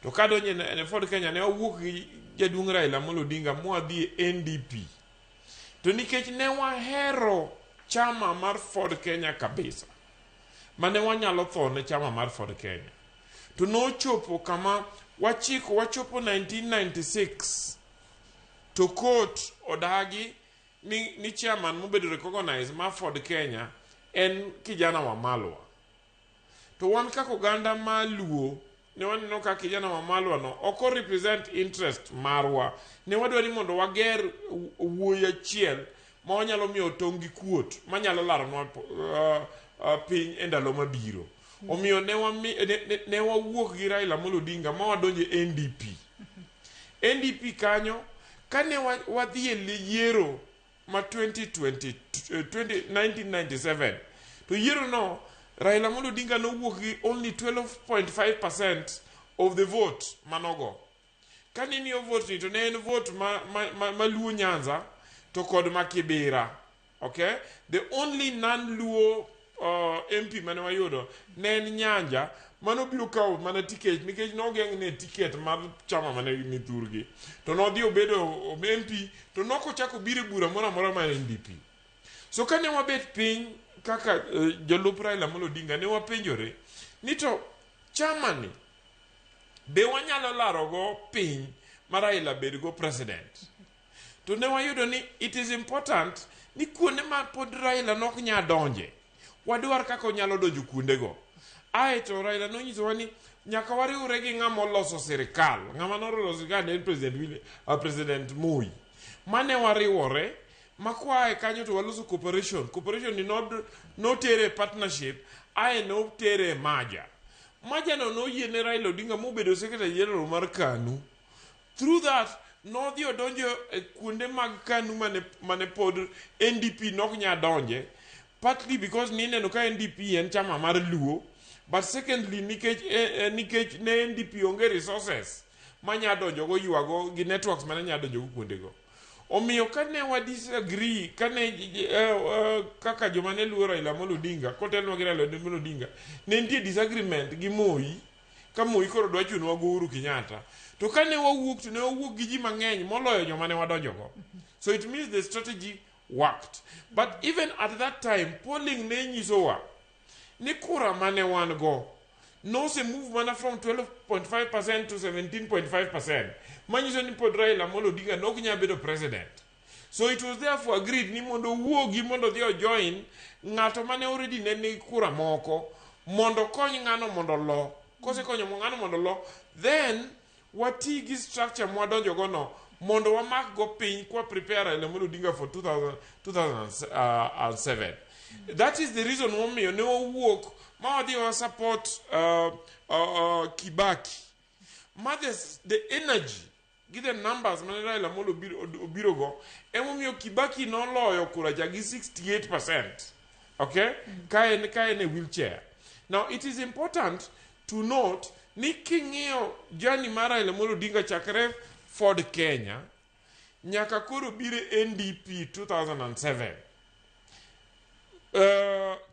To kadonje ne Ford Kenya ne wawuok gi jaduong' Raila Amolo Odinga mwadhi e NDP. To nikech ne wahero chama mar Ford Kenya kabisa, mane wanyalo tho ne chama mar Ford Kenya. To nochopo kama wachiko wachopo 1996 to court odagi ni chairman mobedo recognized mar Ford Kenya en kijana Wamalwa. To wan kaka oganda ma Luo ne waneno ka kijana Wamalwa no ok o represent interest marwa. Ne wadwa ni mondo wager wuoyi achiel ma wanyalo miyo tong' gi kuot manyalo laronwa piny e ndalo mabiro. Omiyo ne wawuok gi Raila Amolo Odinga ma wadonjo e NDP. NDP kanyo kane wadhi e yiero ma 2020, 1997 to yiero no Raila Amolo Odinga nowuok gi only 12.5% of the vote manogo. Kane imiyo vote ni to ne en vote ma Luo Nyanza to kod ma Kibera. Okay? The only non-Luo MP mane wayudo ne en Nyanja mano biro kawo mana ticket nikech nogeng' ne ticket mar chama mane ni thurgi. To nodhi obedo MP to nokochako biro e bura moro amora mar NDP. So kane wabet piny kaka jolup Raila Amolo Odinga ne wapenjore ni to chama ni be wanyalo larogo piny ma Raila bedgo president. To ne wayudo ni it is important ni kuonde ma pod Raila nok nya donje, wadwar kaka onyalo donjo kuondego. Aeto Raila nonyisowa ni nyaka wariwre gi ng'ama oloso sirikal. Ng'ama noloso sirikal ne en President, President Moi. Mane wariwore ma koae kanyo to waloso cooperation. Cooperation ni notere e partnership, ae notere e merger. Merger no noyie ne Raila Odinga mobedo Secretary General mar KANU. Through that, nodhi odonjo e kuonde mag KANU mane pod NDP nok nya donje, partly because nineno ka NDP en chama mar Luo, but secondly nikech ne NDP onge resources manya donjo go ywago gi networks mane nya donjo go kuondego. Omiyo kane wa disagree, kane kaka joma ne luwo Raila Amolo Odinga, kotelnwa gi Raila Amolo Odinga, ne nitie disagreement gi Moi, ka Moi koro dwa chunowa go Uhuru Kenyatta. To kane wawuok to ne wawuok gi ji mang'eny moloyo joma ne wadonjogo. So it means the strategy worked. But even at that time, polling ne nyisowa ni kura mane wan go nose move mana from 12.5% to 17.5%. Manyiso ni pod Raila Amolo Odinga nok nyal bedo president. So it was therefore agreed ni mondo owuogi mondo odhi ojoin ng'ato mane already ne nigi kura moko mondo okony ng'ano mondo olo. Kosekonyo ng'ano mondo olo, then wati gi structure mwadonjo go no mondo wamak go piny kwa prepare Raila Amolo Odinga for 2000, 2007. That is the reason momiyo ne wawuok ma wadhi wa support Kibaki. Ma the energy gi the numbers mane Raila Amolo obiro go emomiyo Kibaki noloyo kura cha gi 68%. Okay? Ka en e wheelchair. Now it is important to note ni king'iyo journey mar Raila Amolo Odinga chakre Ford Kenya nyaka koro biro NDP 2007.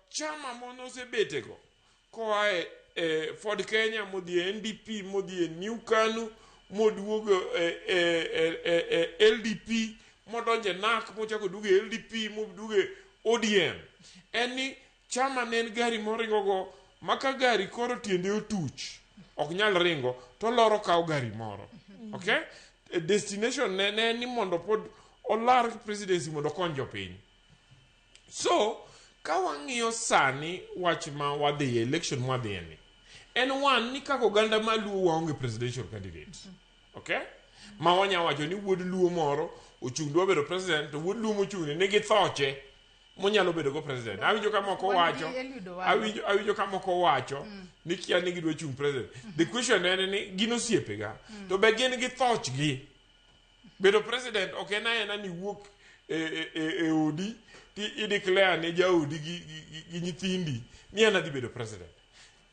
Chama monosebetego koa e Ford Kenya modhi e NDP modhi e New KANU moduogo e LDP modonjo e NARC mochako oduogo e LDP moduogo e ODM en ni chama ne en gari moringogo ma ka gari koro tiende otuch ok nyal ringo to loro kawo gari moro. Okay, destination ne en ni mondo pod olar presidency mondo okony jopiny. So ka wang'iyo sani wach ma wadhiye election mwadhiye ni en one ni kaka oganda ma Luo waonge presidential candidate, okay, ma wanya wacho ni wuod Luo moro ochung' dwa bedo president, to wuod Luo mochung' ni nigi thoche monyalo bedo go president. Awinjo ka moko Wan gi wacho Eliud Owalo. Awinjo ka moko wacho ni kia ni gidwa chung' president. The question en ni gin osiepega to be gin gi thochgi bedo president? Ok en aena ni wuok e odi ti i declare ne jaodi gi nyithindi ni an adhi bedo president.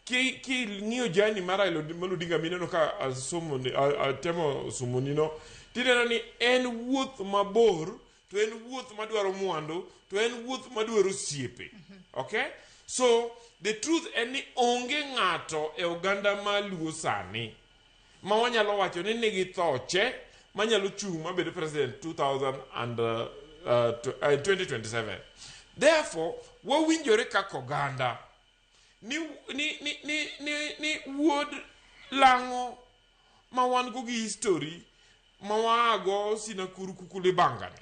Ki ng'iyo journey mar Raila Amolo Odinga mineno ka asomo atemo somoni no, tineno ni en wuoth mabor, to en wuoth madwaro mwandu, to en wuoth madwaro osiepe. Okay, so the truth en ni onge ng'ato e oganda ma Luo sani ma wanyalo wacho ni nigi thoche manyalo chung' mabed president 2000 and, 2027. Therefore wawinjore kaka oganda ni wuod lang'o ma wan go gi history ma waago Sinakuru Kukulibangani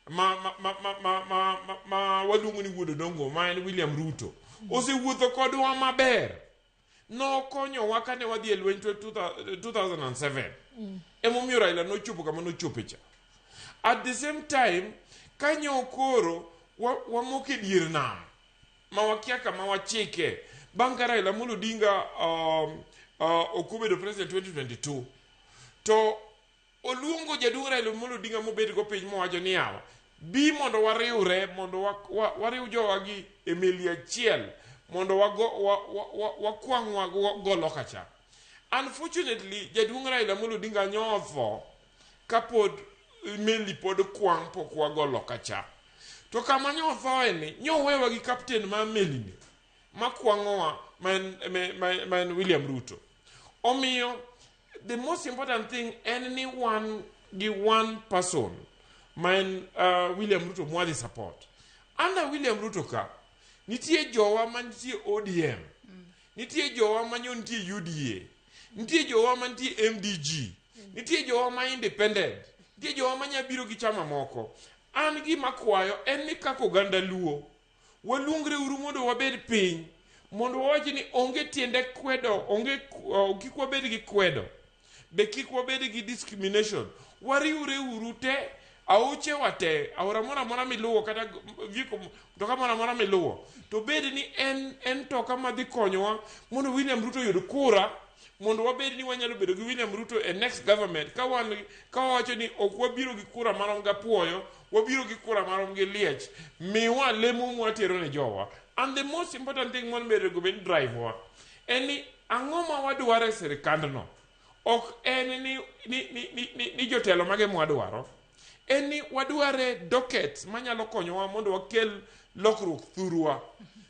ma waluongo ni wuod Odongo ma en William Ruto osewuotho kodwa maber. Nokonyowa kane wadhi e lweny 2007, emomiyo Raila nochopo kama nochope cha. At the same time kanyo koro wamoko e dier nam ma wakia kama wachike bang' ka Raila Amolo Odinga ok obedo president 2022, to oluongo jaduong' Raila Amolo Odinga mobet go piny mowacho ni yawa bi mondo wariwre mondo wariw jowa gi e meli achiel mondo wakwang' wago loka cha. Unfortunately jaduong' Raila Amolo Odinga nyotho kapod meli pod kwang' pok wago loka cha. To kama nyothoe ni nyowewa gi captain mar meli ni makwang'owa ma en William Ruto. Omiyo the most important thing en ni wan gi one person ma en William Ruto mwadhi support. Under William Ruto ka nitie jowa mantie ODM, nitie jowa manyo nitie UDA, nitie jowa mantie MDG, nitie jowa ma independent. Nitie jowa manya biro gi chama moko. An gima kwayo en ni kaka oganda Luo, waluongre uru mondo wabed piny, mondo wawach ni onge tiende kwedo, onge kik wabed gi kwedo, be kik wabed gi discrimination. Wariwre uru te, aoche wa te, aora moro amora miluwo kata viko mtoka moro amora miluwo, to bed ni en en toka madhi konyowa mondo William Ruto oyud kura, mondo wabed ni wanyalo bedo gi William Ruto e next government ka wan ka wawacho ni ok wabiro gi kura marom gi apuoyo, wabiro gi kura marom gi liech, miwa lemo mwatero ne jowa. And the most important thing monego bed ni drive wa en ni ang'o ma wadwaro e sirikandno. Ok en ni, ni, ni, ni, ni, ni jotelo mage mwadwaro, en ni wadware dockets manyalo konyowa mondo wakel lokruok thurwa.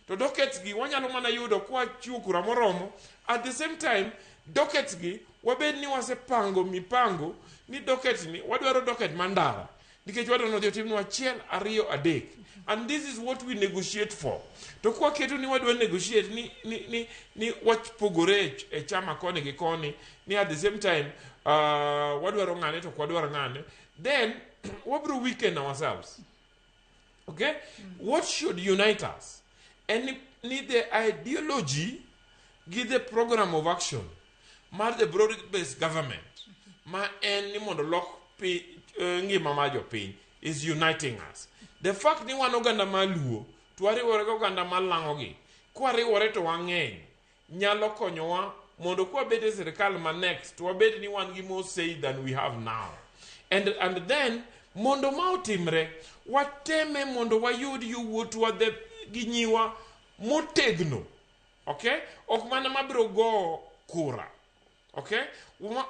To dockets gi wanyalo mana yudo kwachiwo kura moromo. At the same time, dockets gi wabed ni wasepango mipango ni docket ni wadwaro docket mar ndara nikech wadwaro ni odhi otimnwa achiel ariyo adek, and this is what we negotiate for. To kwaketo ni wadwa negotiate ni, ni, ni, ni wach pogore e chama koni gi koni, ni at the same time wadwaro ng'ane to ok wadwar ng'ane, then wabro weaken ourselves. Okay, what should unite us en ni, ni the ideology gi the program of action mar the broad based government ma en ni mondo lok pi, ngima mar jopiny is uniting us. The fact ni wan oganda mar Luo to wariwore gi oganda mar lang'ogi, kwariwore to wang'eny, nyalo konyowa mondo kwabet e sirikal ma next to wabed ni wan gi more say than we have now. And, and then mondo ma otimre, wateme mondo wayud yowuotwa gi nyiwa motegno, okay, ok mana mabiro go kura, okay,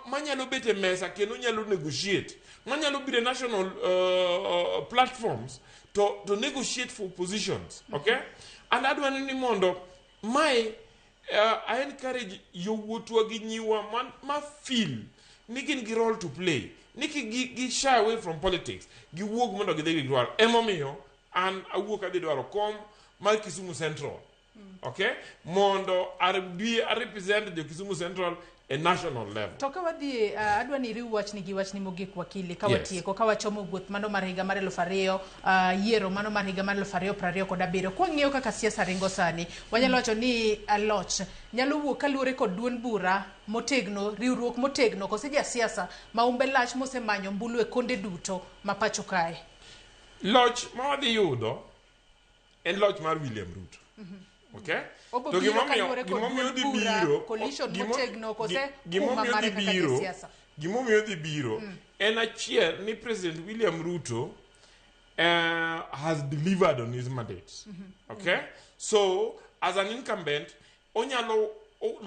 manyalo bet e mesa kendo nyalo negotiate, manyalo biro e national platforms to, to negotiate for positions, okay. And adwaro ni mondo mae I encourage yowuotwa gi nyiwa ma, ma feel ni gin gi role to play, ni kik gi, gi shy away from politics, giwuog mondo gidhi gidwar. Emomiyo an awuok adhi dwaro kom mar Kisumu Central, okay, mondo abi a represent jo Kisumu Central e national level. To ka wadhi, adwa ni iriw wachni gi wachni mogik, wakili, ka Yes. watieko, ka wachomo wuoth mano mar higa mar 2000, yiero mano mar higa mar 2027. Kwang'iyo kaka siasa ringo sani, wanyalo wacho ni loch nyalo wuok kaluwore kod duond bura motegno, riwruok motegno, kose jasiasa ma umbe lach mosemanyo ombulu e konde duto ma pacho kae. Loch ma wadhi yudo en loch mar William Ruto. Okay? Obo To biro gimomiyo kaluwore kod gimomiyo duond odhi bura, biro, coalition motegno, kose gimomiyo kuma odhi mare kaka biro, jasiasa. gimomiyo odhi biro en achiel ni President William Ruto has delivered on his mandate. Okay? So, as an incumbent, onyalo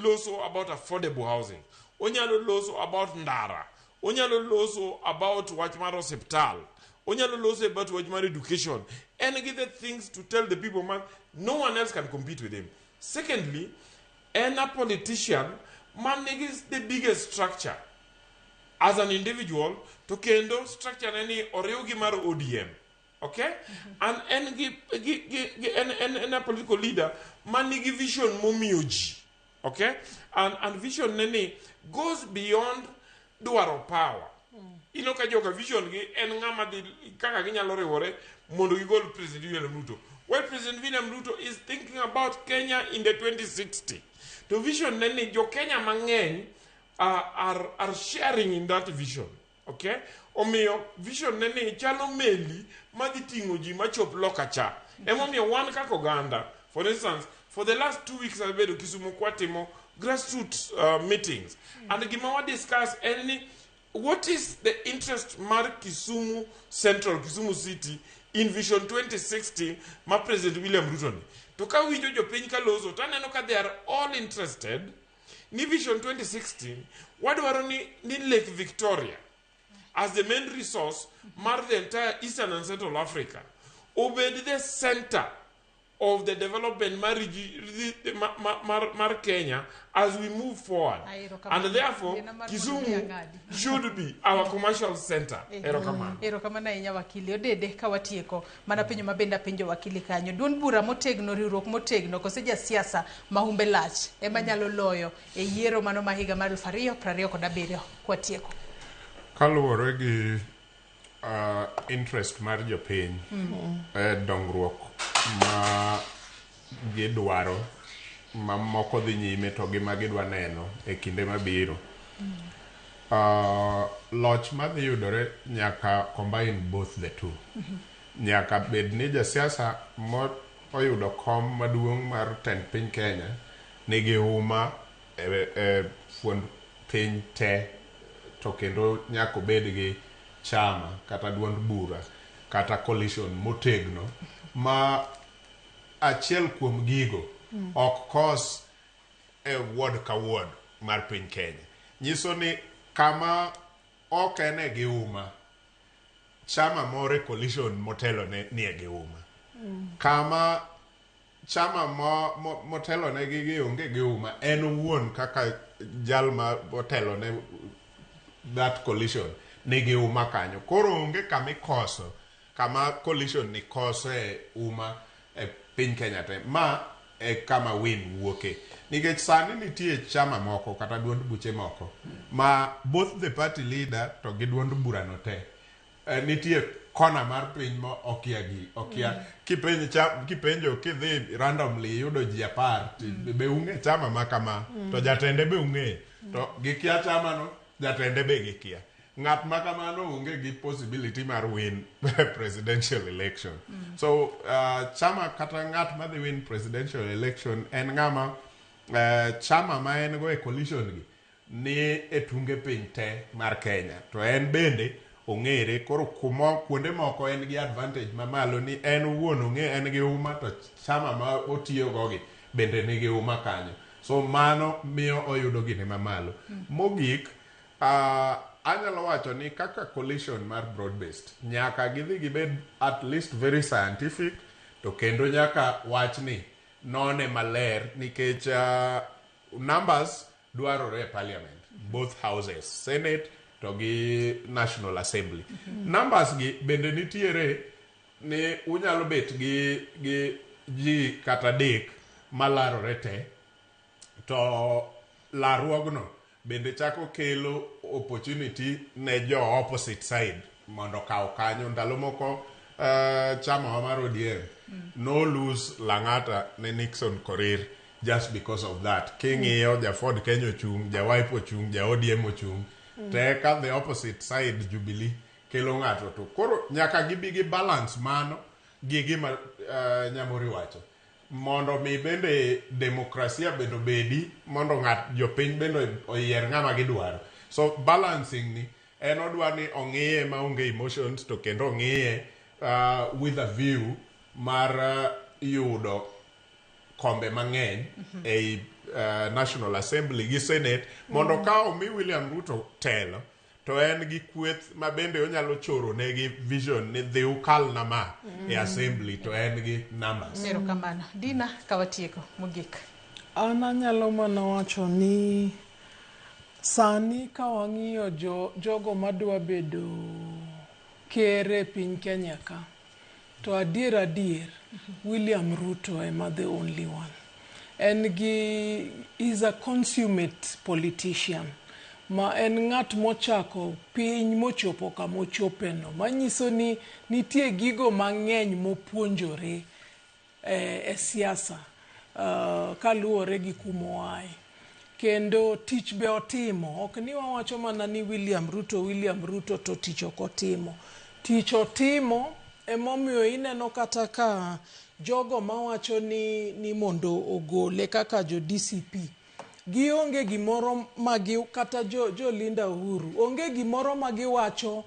loso about affordable housing. Onyalo loso about ndara. Onyalo loso about wach mar osiptal. Onyalo loso about wach mar education. En gi the things to tell the people man no one else can compete with him. Secondly, en a politician man nigi the biggest structure as an individual, to kendo structure ne ni oriw gi mar ODM. Okay? And en gi, gi, gi, gi en, en, en a political leader man nigi vision momiyo ji. Okay? And, and vision ne ni goes beyond dwaro power. Ino ka joka vision gi en ng'ama dhi kaka ginyalo riwore mondo gigol President William Ruto. Well, President William Ruto is thinking about Kenya in the 2060. To vision ne ni jo Kenya mang'eny are, are sharing in that vision. Okay? Omiyo vision ne ni chalo meli madhi ting'o ji machop loka cha. Emomiyo wan kaka oganda, for instance, for the last 2 weeks abedo Kisumu kwatimo grassroots meetings. And gima wa discuss en ni what is the interest mar Kisumu Central, Kisumu City in Vision 2060 ma President William Ruto ni. To ka winjo jopiny ka loso, to aneno ka they are all interested ni Vision 2016 wadwaro ni, ni Lake Victoria as the main resource mar the entire Eastern and Central Africa obed the center of the development mar, mar, mar Kenya as we move forward. Erokamano. And therefore, Yiena mar mondo Kisumu mi ang'adi. should be our commercial center. Erokamano. Erokamano ahinya, wakili Odede. Ka watieko mana penjo ma bende apenjo wakili kanyo, duond bura motegno, riwruok motegno, kose jasiasa ma humbe lach ema nyalo loyo e yiero mano ma higa mar 2027 kwatieko? Kaluwore gi interest mar jopiny e dongruok ma gidwaro ma moko dhi nyime to gi ma gidwa neno e kinde mabiro. Loch madhi yudore nyaka combine both the two. Nyaka bed ni jasiasa mo oyudo kom maduong' mar tend piny Kenya nigi huma e fuond piny te to kendo nyaka obed gi chama kata duond bura kata coalition motegno ma achiel kuom gigo ok kos e ward ka ward mar piny Kenya. Nyiso ni kama ok ene gi huma, chama moro e coalition motelo ne nie gi huma. Kama chama motelo ne gi onge gi huma, en owuon kaka jal ma otelo ne that coalition nigi huma kanyo. Koro onge kama ikoso, kama coalition ni koso e huma e piny Kenya te. Ma e kama win wuoke. Nikech sani nitie chama moko kata duond buche moko ma both the party leader to gi duond burano te nitie kona mar piny ma okia gi okia. Kipenjo kipenjo kidhi randomly iyudo ji 10 be ung'e chama ma kama to jatende be ung'eyo to gikia chama no jatende be gikia. Ng'at ma kamano onge gi possibility mar win presidential election. So chama kata ng'at madhi win presidential election en ng'ama chama ma en go e coalition gi ni e tunge piny te mar Kenya to en bende ong'ere koro kumo kuonde moko en gi advantage mamalo ni en owuon ong'e en gi huma to chama ma otiyo go gi bende nigi huma kanyo, so mano miyo oyudo gine mamalo. Mogik, anyalo wacho ni kaka coalition mar broad based nyaka gidhi gibed at least very scientific to kendo nyaka wachni none maler nikech numbers dwarore e parliament, both houses, senate to gi National Assembly. Numbers gi bende nitiere ni unyalo bet gi ji kata 3 malarore te to larruogno bende chako kelo opportunity ne jo opposite side mondo okaw kanyo. Ndalo moko chama wa mar ODM no lose Lang'ata ne Nixon Korir just because of that. King'iyo ja Ford Kenya ochung', ja Wiper ochung', ja ODM ochung' to eka the opposite side Jubilee kelo ng'ato to koro nyaka gibi gi balance mano gi gima Nyamori wacho mondo mi bende demokrasia bende obedi mondo ng'at jopiny bende oyier ng'ama gidwaro. So balancing ni en odwa ni ong'iye maonge emotions to kendo ong'iye with a view mar yudo kombe mang'eny ei National Assembly gi Senate mondo ka omi William Ruto telo to en gi kweth ma bende onyalo choro negi vision ni dhi ukal na ma e assembly to en gi numbers. Erokamano. Dina, ka watieko mogik. An anyalo mana wacho ni sani ka wang'iyo jogo madwa bedo ker e piny Kenya ka, to adier adier William Ruto ema the only one. En gi is a consummate politician ma en ng'at mochako piny mochopo kamochopeno, manyiso ni nitie gigo mang'eny mopuonjore e siasa kaluwore gi kumoaye. Kendo tich be otimo, ok ni wawacho mana ni William Ruto, William Ruto to tich ok otimo. Tich otimo emomiyo ineno kata ka jogo mawacho ni mondo ogole kaka jo DCP gionge gimoro magi kata jo Linda Uhuru onge gimoro magiwacho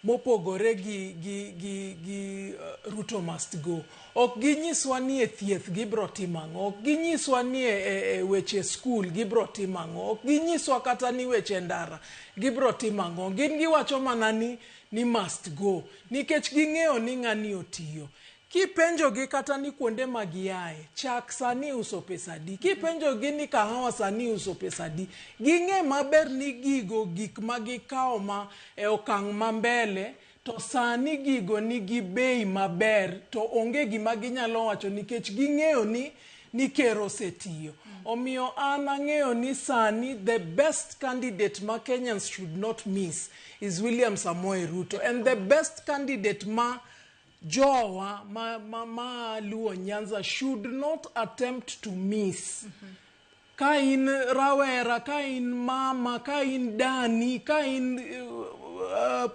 mopogore gi Ruto must go. Ok ginyiswa ni e thieth gibro timo ang'o, ok ginyiswa ni e weche skul gibro timo ang'o, ok ginyiswa kata ni weche ndara gibro timo ang'o. Gin giwacho mana ni must go nikech ging'eyo ni ng'ani otiyo. Kipenjogi kata ni kuonde ma giaye, chak sani iuso pesa adi, kipenjogi ni kahawa sani iuso pesa adi, ging'e maber ni gigo gik ma gikawo ma e okang' ma mbele to sani gigo nigi bei maber to onge gima ginyalo wacho nikech ging'eyo ni ni ker osetiyo. Omiyo an ang'eyo ni sani the best candidate ma Kenyans should not miss is William Samoei Ruto. And the best candidate ma jowa ma Luo Nyanza should not attempt to miss. Ka in rawera, ka in mama, ka in dani, ka in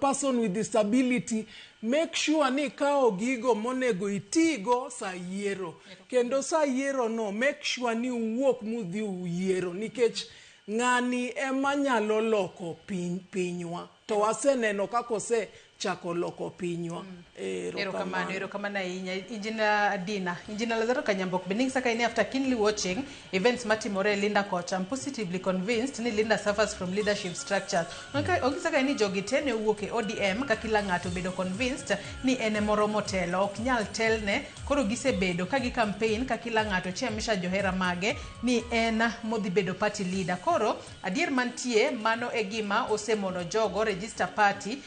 person with disability, make sure ni ikawo gigo monego itigo sa yiero. Kendo sa yiero no, make sure ni uwuok mudhi uyiero nikech ng'ani ema nyalo loko piny, pinywa. To waseneno kaka osechako loko pinywa. Erokamano, erokamano ahinya. Engineer Dina, Engineer Lazaro Kanyambok, Bening Saka ini after keenly watching events matimore e Linda kocha, I'm positively convinced ni Linda suffers from leadership structures. Ongisaka ni jogi te ne owuok e ODM ka kila ng'ato obedo convinced ni en emoromo telo, ok nyal telne, koro gisebedo ka gi campaign ka kila ng'ato chemsha johera mage ni en modhi bedo party leader. Koro adier mantie mano e gima osemono jogo register party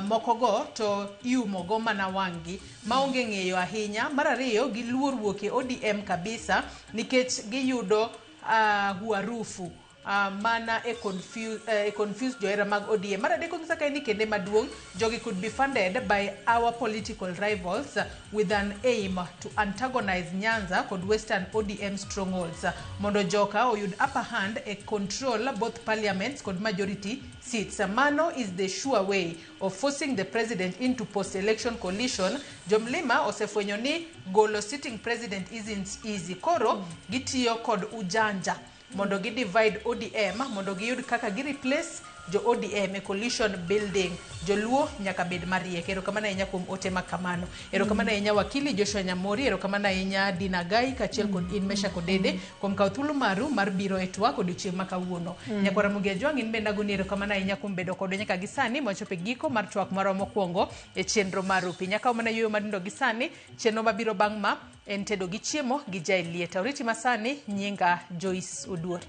mokogo to iumogo mana wang'gi maonge ng'eyo ahinya. Mar ariyo, giluor wuok e ODM kabisa nikech giyudo huarufu mana e confuse johera mag ODM. Mar adek, onyisa kae ni kende maduong' jogi could be funded by our political rivals with an aim to antagonize Nyanza kod Western ODM strongholds mondo joka oyud upper hand e control both parliaments kod majority seats. Mano is the sure way of forcing the president into post-election coalition. Jomlima osefwenyo ni golo sitting president isn't easy. Koro gitiyo kod ujanja mondo gi divide ODM mondo giyud kaka gi replace jo ODM e coalition building. Joluo nyaka bed mariek. Erokamano ahinya kuom ote ma kamano. Erokamano ahinya wakili Joshua Nyamori, erokamano ahinya Dina Gai kaachiel kod in Mesha Kodede kuom kawo thuolo maru mar biro e twak odiochieng' ma kawuono. Nyakwara Ramogi Ajwang' in bende agoni erokamano ahinya kuom bedo kodwa nyaka gi sani mwachopo e giko mar twak marwa mokwongo e chenro mar Rupi. Nyaka mana yueyo matindo gi sani, chenro mabiro bang' ma en tedo gi chiemo gi Jael Lieta. Oriti masani, nyinga Joyce Oduor.